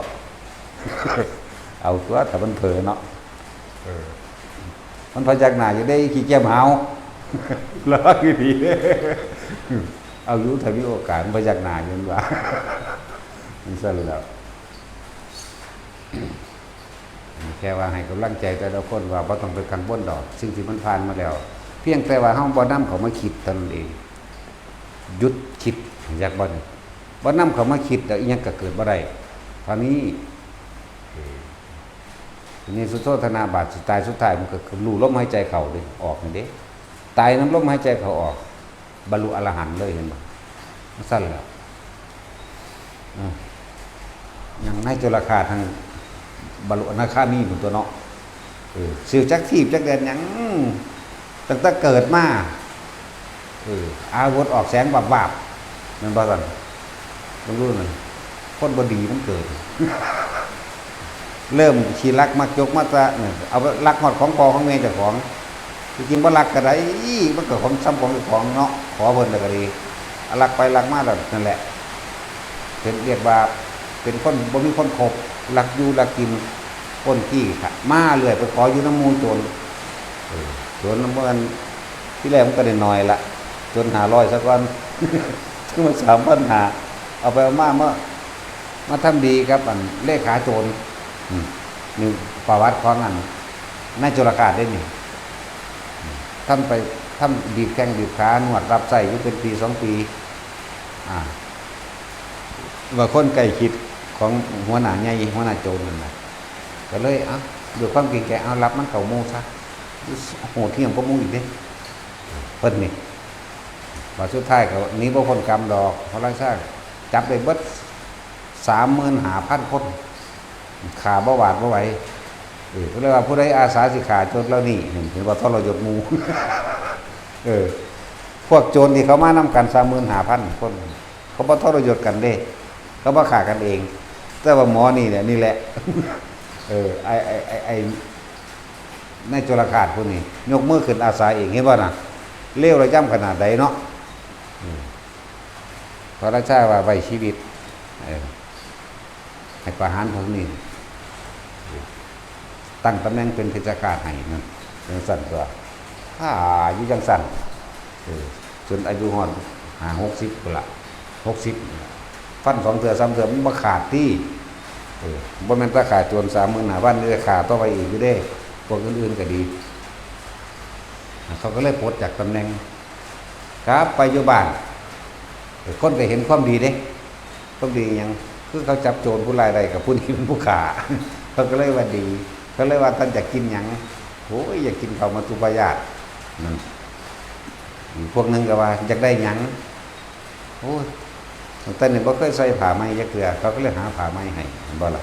เอาตัว ถ้ามันเผลอเนาะ เออ มันพยักหน้าอยู่เด้ ขี้เกียจหาว ระวังดีๆ เอาอยู่ ถ้ามีโอกาส มันพยักหน้าอยู่ มันว่า มันซั่นแหล้ว แค่ว่าให้กำลังใจแต่ละคนว่าบ่ต้องไปกังวลดอก สิ่งที่มันผ่านมาแล้ว เพียงแต่ว่าเฮาบ่นำเข้ามาคิดเท่านั้นเอง หยุดคิด อยากบ่นี่ บ่นำเข้ามาคิดแล้วอิหยังก็เกิดบ่ได้ เท่านี้ เออ ทีนี้สุโธทนะบาดสิตาย สุดท้ายมันก็คือรู้ลมหายใจเข้าเด้ ออกนี่เด้ ตายนำลมหายใจเข้าออก บรรลุอรหันต์เลย เห็นบ่ มันซั่นแหละ อ่ะ อย่างนายจุลคาดหั่นบรรลุอนาคามีพุ้นตัวเนาะ เออ สิจักถีบจักแดนหยัง ตั้งแต่เกิดมา เออ อาวุธออกแสงวาบๆ แม่นบ่ซั่น เบิ่งดูนั่น คนบ่ดีมันเกิด เริ่มขี้ลักมักจกมาแต่ เนี่ย เอาลักฮอดของพ่อของแม่เจ้าของ ที่จริงบ่ลักก็ได้ มันก็ของ ส่ำของเจ้าของเนาะ ขอเพิ่นแล้วก็ดี ลักไปลักมาแล้วนั่นแหละ เป็น เรียกว่าเป็นคนบ่มีคนคบ ลักอยู่ลักกิน คนขี้ขลาด มาเรื่อยไปขออยู่นำหมู่โจร เออ โจรนำเพิ่น ทีแรกมันก็ได้น้อยละ โจรห้าร้อยซะก่อน ถึงมาสามพันห้า เอาไปเอามา มา มาทำดีกับอันเลขาโจร อืม นี่ประวัติของอันนายจุลคาดเด้นี่ ทำไป ทำบีบแข้งบีบขา นวดรับใช้อยู่เป็นปีสองปี อ่า ว่าคนใกล้ชิดของหัวหน้าใหญ่ หัวหน้าโจรนั่นน่ะ ก็เลย เอ้า ด้วยความเกรงใจ เอา รับมันเข้าหมู่ซะ โหดเหี้ยมกว่าหมู่อีกเด้ เพิ่นนี่ ว่าสุดท้ายก็หนีบ่พ้นกรรมดอก พระราชาจับได้เบิด สามหมื่นห้าพันคน ฆ่าบ่หวาดบ่ไหว เออ ก็เลยว่าผู้ใดอาสาสิฆ่าโจรเหล่านี้ เห็น เห็นว่าทรยศหมู่ เออ พวกโจรที่เขามานำกัน สามหมื่นห้าพันคน เขาบ่ทรยศกันเด้ เขาบ่ฆ่ากันเอง แต่ว่าหมอนี่แหละ นี่แหละ เออ ไอ้ ไอ้ ไอ้ ไอ้ นายจุลคาดผู้นี้ ยกมือขึ้นอาสาเอง เห็นบ่น่ะ เลวระยำขนาดใดเนาะ อืม พระราชาว่าไว้ชีวิต เออ ให้ประหารพวกนี้ ตั้งตำแหน่งเป็นเพชฌฆาตให้นั่น จั่งซั่นตัว ถ้าอยู่จั่งซั่น เออ จนอายุฮอดห้าหกสิบพุ้นละ หกสิบนี่ละ ฟันสองเทื่อสามเทื่อมันบ่ขาดติ เออ บ่แม่นแต่ฆ่าโจรสามหมื่นห้าพัน นี่ฆ่าต่อไปอีกอยู่เด้ พวกอื่นๆก็ดี เขาก็เลยปลดจากตำแหน่ง กลับไปอยู่บ้าน เออ คนก็เห็นความดีเด้ ความดีหยัง คือเขาจับโจรผู้ร้ายได้กับผู้นี้เป็นผู้ฆ่า เขาก็เลยว่าดี เขาเลยว่า ท่านอยากกินหยัง โอ้ย อยากกินข้าวมัตตุปายาต นั่น อีกพวกหนึ่งก็ว่า อยากได้หยัง โอ้ย ตั้งแต่นี้บ่เคยใส่ผ้าใหม่จักเทื่อ เขาก็เลยหาผ้าใหม่ให้ เห็นบ่ล่ะ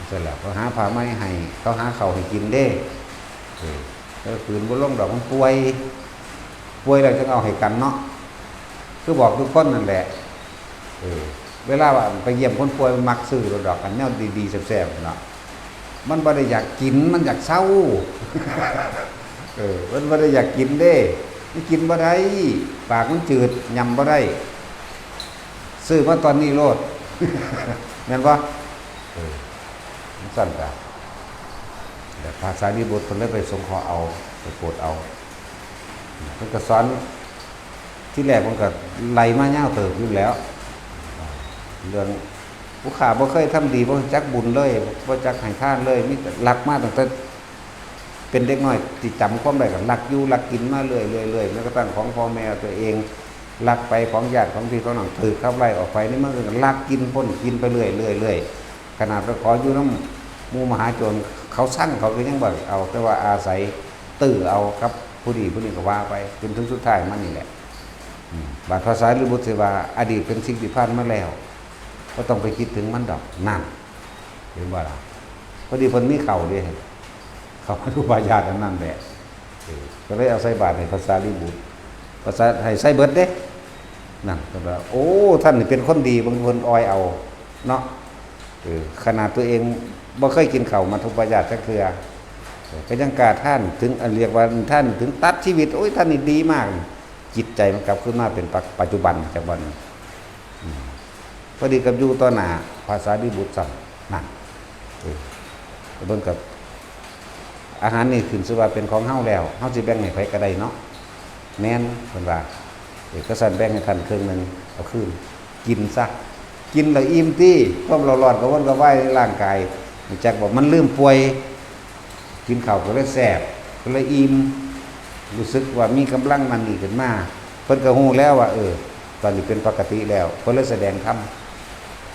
เสร็จแล้วเขาหาผ้าใหม่ให้ เขาหาข้าวให้กินเด้ เออ เออ ฝืนบ่ลงดอก มันป่วย ป่วยแล้วจั่งเอาให้กันเนาะ คือบอกทุกคนนั่นแหละ เออ เวลาว่าไปเยี่ยมคนป่วยมันมักซื้อดอก อันแนวดีๆแซ่บๆเนาะ มันบ่ได้อยากกิน มันอยากเซา เออ มันบ่ได้อยากกินเด้ มันกินบ่ได้ ปากมันจืด หย่ำบ่ได้ ซื้อมาตอนนี้โลด แม่นบ่ เออ มันสั่นกะ แต่พระสารีบุตรเพิ่นเลยไปสงเคราะห์เอา ไปโปรดเอา เพิ่นก็สอน ที่แรกเพิ่นก็ไล่มายาวเติบอยู่แล้ว เรื่องผู้ข้าบ่เคยทำดี บ่จักบุญเลย บ่จักให้ทานเลย มีแต่ลักมาตั้งแต่ เป็นเด็กน้อยที่จำความได้ก็ลักอยู่ลักกินมาเรื่อยๆๆ แม้กระทั่งของพ่อแม่ตัวเอง ลักไปของญาติของพี่ของน้อง ถูกขับไล่ออกไป นี่มันก็ลักกินปล้นกินไปเรื่อยๆๆ ขนาดไปขออยู่นำหมู่มหาโจร เขาซังเขาก็ยังบ่เอา แต่ว่าอาศัยตื้อเอากับผู้นี้ผู้นี้ก็ว่าไป จนถึงสุดท้ายมันนี่แหละ อืม บาดพระสารีบุตรสิว่า อดีตเป็นสิ่งที่ผ่านมาแล้ว บ่ต้องไปคิดถึงมันดอก นั่น เห็นบ่ล่ะ พอดีเพิ่นมีข้าวเด้ ข้าวมัทธุปายาตอันนั้นแหละ เออ ก็เลยเอาใส่บาตรให้พระสารีบุตร พระสา ให้ใส่เบิดเด้ นั่น เพิ่นว่า โอ้ ท่านนี่เป็นคนดี บางคนออยเอา เนาะ เออ ขนาดตัวเองบ่เคยกินข้าวมัทธุปายาตจักเทื่อ เออ ก็ยังกล้าทาน ถึง อันเรียกว่าทานถึงตัดชีวิต โอ้ย ท่านนี่ดีมาก จิตใจมันกลับคืนมาเป็นปัจ ปัจจุบันจากวัน อืม พอดีกับอยู่ต่อหน้าพระสารีบุตรซ้ำ นั่น เออ เบิ่งกับ อาหารนี่ขึ้นชื่อว่าเป็นของเฮาแล้ว เฮาสิแบ่งให้ไผก็ได้เนาะ แม่น เพิ่นว่า เออ ก็สั่นแบ่งให้ท่านครึ่งหนึ่ง เอาคืน กินซะ กินแล้วอิ่มติ ความร้อนๆ กระวนกระวายในร่างกาย จักบอกมันลืมป่วย กินข้าวก็เลยแซ่บ ก็เลยอิ่ม รู้สึกว่ามีกำลังนั่นนี่ขึ้นมา เพิ่นก็ฮู้แล้วว่า เออ ตอนนี้เป็นปกติแล้ว เพิ่นเลยแสดงธรรม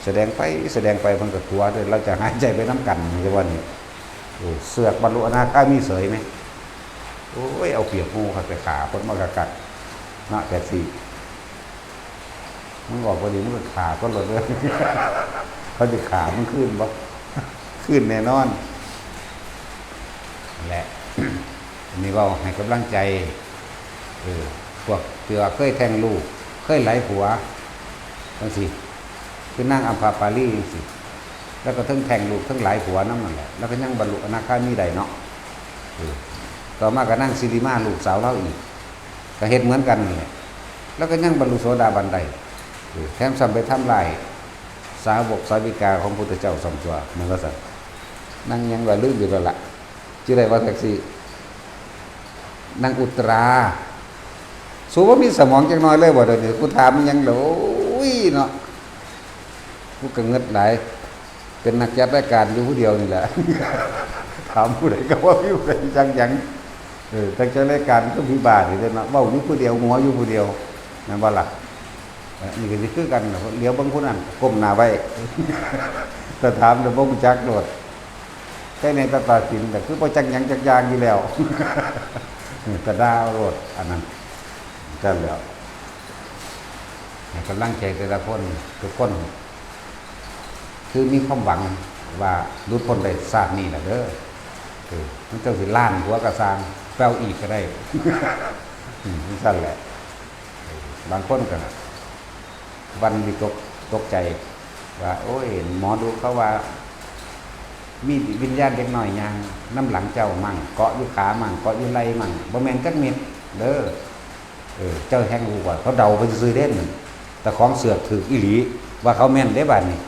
แสดงไป แสดงไป เพิ่นก็ตัวเด้อ เราจะหายใจไปนำกัน จังว่านี่ เออ เสือกบรรลุอนาคามีเสยไหม โอ้ย เอาเปรียบหมู่ เขาไปฆ่าคนมากะกัก นะ แต่สิ มึงออกบ่ดี มึงก็ฆ่าคนโลดเด้อ เขาสิฆ่ามึงคืนบ่ คืนแน่นอน นั่นแหละ อันนี้เว้าให้กำลังใจ เออ พวกที่ว่าเคยแท้งลูก เคยหลายผัว จังซี้ คือนางอัมพาปาลีจังซี้ แล้วก็เทิงแท้งลูก เทิงหลายผัวนำนั่นแหละ แล้วก็ยังบรรลุอนาคามีได้เนาะ เออ ต่อมาก็นางสิริมาลูกสาวลาวอีก ก็เฮ็ดเหมือนกันนั่นแหละ แล้วก็ยังบรรลุโสดาบันได้ เออ แถมซ้ำไปทำลายสาวกสาวิกาของพุทธเจ้าซ้ำตั๊ว มันว่าซั่น นางหยังว่าลืมอยู่แล้วล่ะ ชื่อใดว่าแท็กซี่ นางอุตรา สูบ่มีสมองจักหน่อยเลยบ่เดี๋ยวนี้ กูถามอิหยังล่ะ โอ้ยเนาะ กูก็เงิดหลาย เป็นนักจัดรายการอยู่ผู้เดียวนี่แหละ ถามผู้ใดก็ว่ามีผู้ใดจักหยัง เออ แต่จัดรายการก็มีบ้านี่แหละเนาะ เว้าอยู่ผู้เดียว หัวอยู่ผู้เดียว แม่นบ่ล่ะ เออ นี่ก็สิคือกันล่ะ เหลียวเบิ่งผู้นั้น ก้มหน้าไว้ แต่ถามแล้วบ่รู้จักโลด แต่ในตาตาสิน แต่คือบ่จักหยังจักอย่างอยู่แล้ว เออ แต่ด่าเอาโลด อันนั้น จั่งซั้นแหล้ว ให้กำลังใจแต่ละคน ทุกคน คือมีความหวังว่าหลุดพ้นได้ชาตินี้ล่ะเด้อ เออ มันจั่งสิล้านผัวก็ซ่าง ไปเอาอีกก็ได้ อืม จั่งซั้นแหละ เออ บางคนก็หวั่นวิตกตกใจ ว่า โอ้ย หมอดูเขาว่า มีวิญญาณเด็กน้อยย่างนำหลังเจ้ามั่ง เกาะอยู่ขามั่ง เกาะอยู่ไหล่มั่ง บ่แม่นจักเม็ดเด้อ เออ เจ้าแฮ่งฮู้ว่าเขาเดาไปซื่อๆเด้นั่น แต่ของเสือกถืกอีหลี ว่าเขาแม่นเด้บาดนี้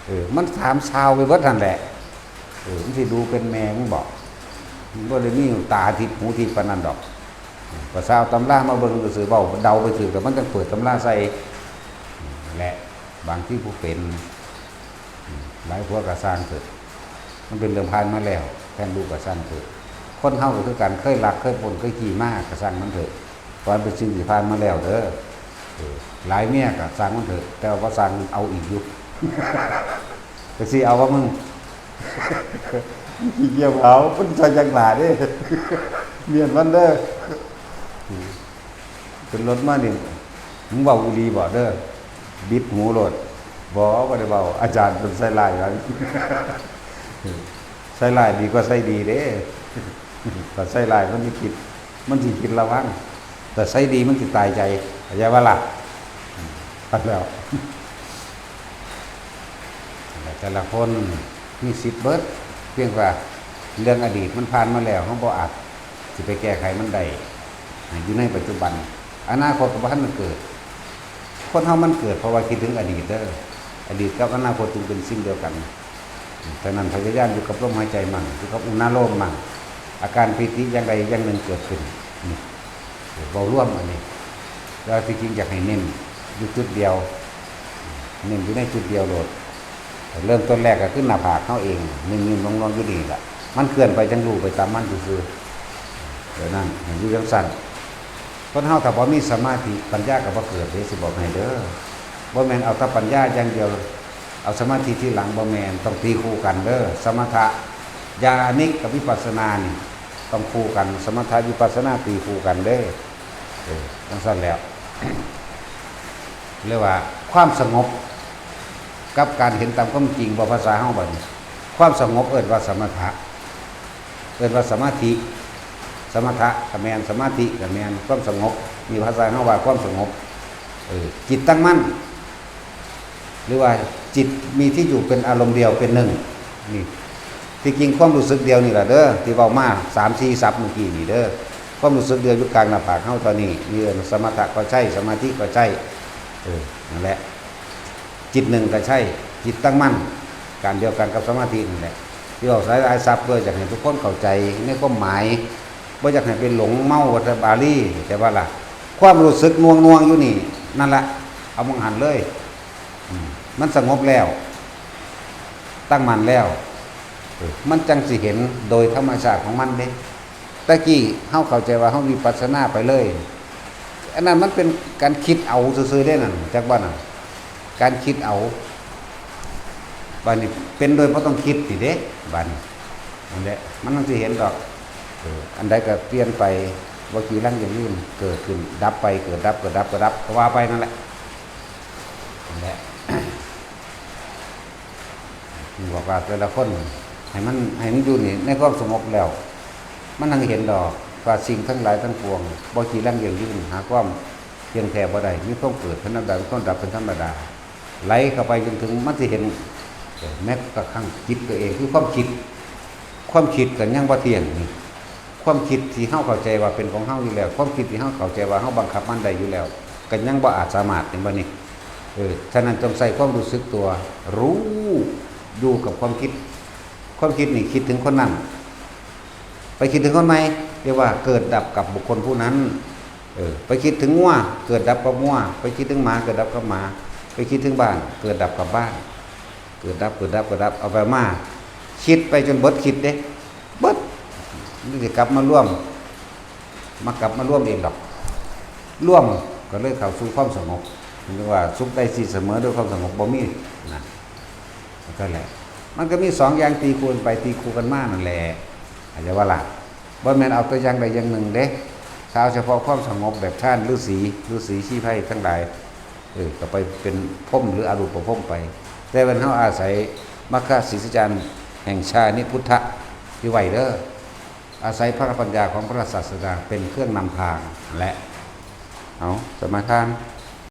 เออ มันถามซาวไปเบิดนั่นแหละ เออ มันสิดูเป็นแม่มึงบ่ มันบ่ได้มีตาทิพย์หูทิพย์ปานนั้นดอก ก็ซาวตำรามาเบิ่งซื่อๆ เว้าเดาไปถืก แต่มันจั่งเปิดตำราใส่ และบางทีผู้เป็น หลายผัวก็ซ่างเถอะ มันเป็นเรื่องผ่านมาแล้ว แท้งลูกก็ซ่างเถอะ คนเฮาก็คือกัน เคยลัก เคยปล้น เคยขี้มาก็ซ่างมันเถอะ เพราะมันเป็นสิ่งที่ผ่านมาแล้วเด้อ เออ หลายเมียก็ซ่างมันเถอะ แต่ว่าบ่ซ่างเอาอีกอยู่ ก็สิเอาว่ามึง ขี้เกียจเอา มันใส่จังหวะเด้ เมียนมันเด้อ ขึ้นรถมานี่ มึงเว้าอีหลีบ่เด้อ บิดหูโลด บ่ บ่ได้เว้า อาจารย์เพิ่นใส่ร้ายว่า ใส่ร้ายดีกว่าใส่ดีเด้ ถ้าใส่ร้ายมันสิคิด มันสิคิดระวัง แต่ใส่ดีมันสิตายใจ เข้าใจบ่ล่ะ อืม แล้ว แต่ละคนมีสิทธิ์เบิด เพียงว่าเรื่องอดีตมันผ่านมาแล้ว เราบ่อาจสิไปแก้ไขมันได้ อยู่ในปัจจุบัน อนาคตก็บ่ทันได้เกิด คนเฮามันเกิดเพราะว่าคิดถึงอดีตเด้อ อดีตกับอนาคตจึงเป็นสิ่งเดียวกัน ฉะนั้นพยายามอยู่กับลมหายใจมั่ง อยู่กับอุณาโลมมั่ง อาการปีติอย่างใดอย่างหนึ่งเกิดขึ้น นี่ เว้ารวมอันนี้ แต่ว่าที่จริงอยากให้เน้นอยู่จุดเดียว เน้นอยู่ในจุดเดียวโลด เริ่มต้นแรกก็คือหน้าผากเฮาเอง นิ่มๆ นวลๆ อยู่นี่แหละ มันเคลื่อนไปจั่งรู้ไปตามมันซื่อๆ เดี๋ยวนั้นให้อยู่จั่งซั่น คนเฮาถ้าบ่มีสมาธิ ปัญญาก็บ่เกิดเด้ สิบอกให้เด้อ บ่แม่นเอาแต่ปัญญาอย่างเดียว เอาสมาธิทีหลัง บ่แม่น ต้องตีคู่กันเด้อ สมถะญาณิกกับวิปัสสนานี่ ต้องคู่กัน สมถะวิปัสสนาตีคู่กันเด้อ เออ จั่งซั่นแล้ว เรียกว่าความสงบกับการเห็นตามความจริง ว่าภาษาเฮาบัดนี้ ความสงบเอิ้นว่าสมถะ เอิ้นว่าสมาธิ สมถะก็แม่น สมาธิก็แม่น ความสงบ นี่ภาษาเฮาว่าความสงบ เออ จิตตั้งมั่น หรือว่าจิตมีที่อยู่เป็นอารมณ์เดียวเป็นหนึ่ง นี่ ที่จริงความรู้สึกเดียวนี่แหละเด้อ ที่เว้ามาสามสี่ศัพท์เมื่อกี้นี่เด้อ ความรู้สึกเดียวอยู่กลางหน้าผากเฮาตอนนี้ นี่เอิ้นสมถะก็ใช่ สมาธิก็ใช่ เออ นั่นแหละ จิตหนึ่งก็ใช่ จิตตั้งมั่น การเดียวกันกับสมาธินั่นแหละ ที่เว้าหลายๆศัพท์เพื่ออยากให้ทุกคนเข้าใจในความหมาย บ่อยากให้ไปหลงเมาว่าแต่บาลี แต่ว่าล่ะ ความรู้สึกหน่วงๆอยู่นี่ นั่นละ เอาหม่องหั้นเลย อืม มันสงบแล้ว ตั้งมั่นแล้ว เออ มันจั่งสิเห็นโดยธรรมชาติของมันเด้ แต่กี้เฮาเข้าใจว่าเฮาวิปัสสนาไปเลย อันนั้นมันเป็นการคิดเอาซื่อๆเด้นั่น จักว่านั่น การคิดเอา บัดนี้เป็นโดยบ่ต้องคิดนี่เด้ บัดนี้ นั่นแหละ มันจั่งสิเห็นดอก เออ อันใดก็เปลี่ยนไป บ่กี่ลังอย่างนี้ เกิดขึ้น ดับไป เกิดดับ เกิดดับ เกิดดับ ก็ว่าไปนั่นแหละ นั่นแหละ บอกว่าแต่ละคนให้มัน ให้มันอยู่นี่ในความสงบแล้ว มันจั่งเห็นดอกว่าสิ่งทั้งหลายทั้งปวง บ่จีรังยั่งยืน หาความเที่ยงแท้บ่ได้ มีความเกิดเป็นธรรมดา มีความดับเป็นธรรมดา ไหลเข้าไปจนถึงมันสิเห็น แม้กระทั่งจิตตัวเอง คือความคิด ความคิดก็ยังบ่เที่ยงนี่ ความคิดที่เฮาเข้าใจว่าเป็นของเฮาอยู่แล้ว ความคิดที่เฮาเข้าใจว่าเฮาบังคับมันได้อยู่แล้ว ก็ยังบ่อาจสามารถ เห็นบ่นี่ เออ ฉะนั้นจงใช้ความรู้สึกตัว รู้อยู่กับความคิด ความคิดนี่คิดถึงคนนั้น ไปคิดถึงคนใหม่ เรียกว่าเกิดดับกับบุคคลผู้นั้น เออ ไปคิดถึงงัว เกิดดับกับงัว ไปคิดถึงหมา เกิดดับกับหมา ไปคิดถึงบ้าน เกิดดับกับบ้าน เกิดดับ เกิดดับ เกิดดับ เอาไปมา คิดไปจนเบิดคิดเด้ เบิด มันสิกลับมารวม มากลับมารวมเองดอก รวมก็เลยเข้าสู่ความสงบ เรียกว่าสุขได้ที่เสมอด้วยความสงบบ่มีนะ ก็แหละ มันก็มีสองอย่างตีคู่กันไปตีคู่กันมานั่นแหละ เข้าใจว่าล่ะ บ่แม่นเอาแต่อย่างใดอย่างหนึ่งเด้ ถ้าเอาเฉพาะความสงบแบบฌานฤาษี ฤาษีชีไพรทั้งหลาย เออ ก็ไปเป็นพรหมหรืออรูปพรหมไป แต่เพิ่นเฮาอาศัยมรรคสีสัจจารย์แห่งชานิพุทธะที่ไหวเด้อ อาศัยพระปัญญาของพระศาสดาเป็นเครื่องนำทางและ เอา สมาทาน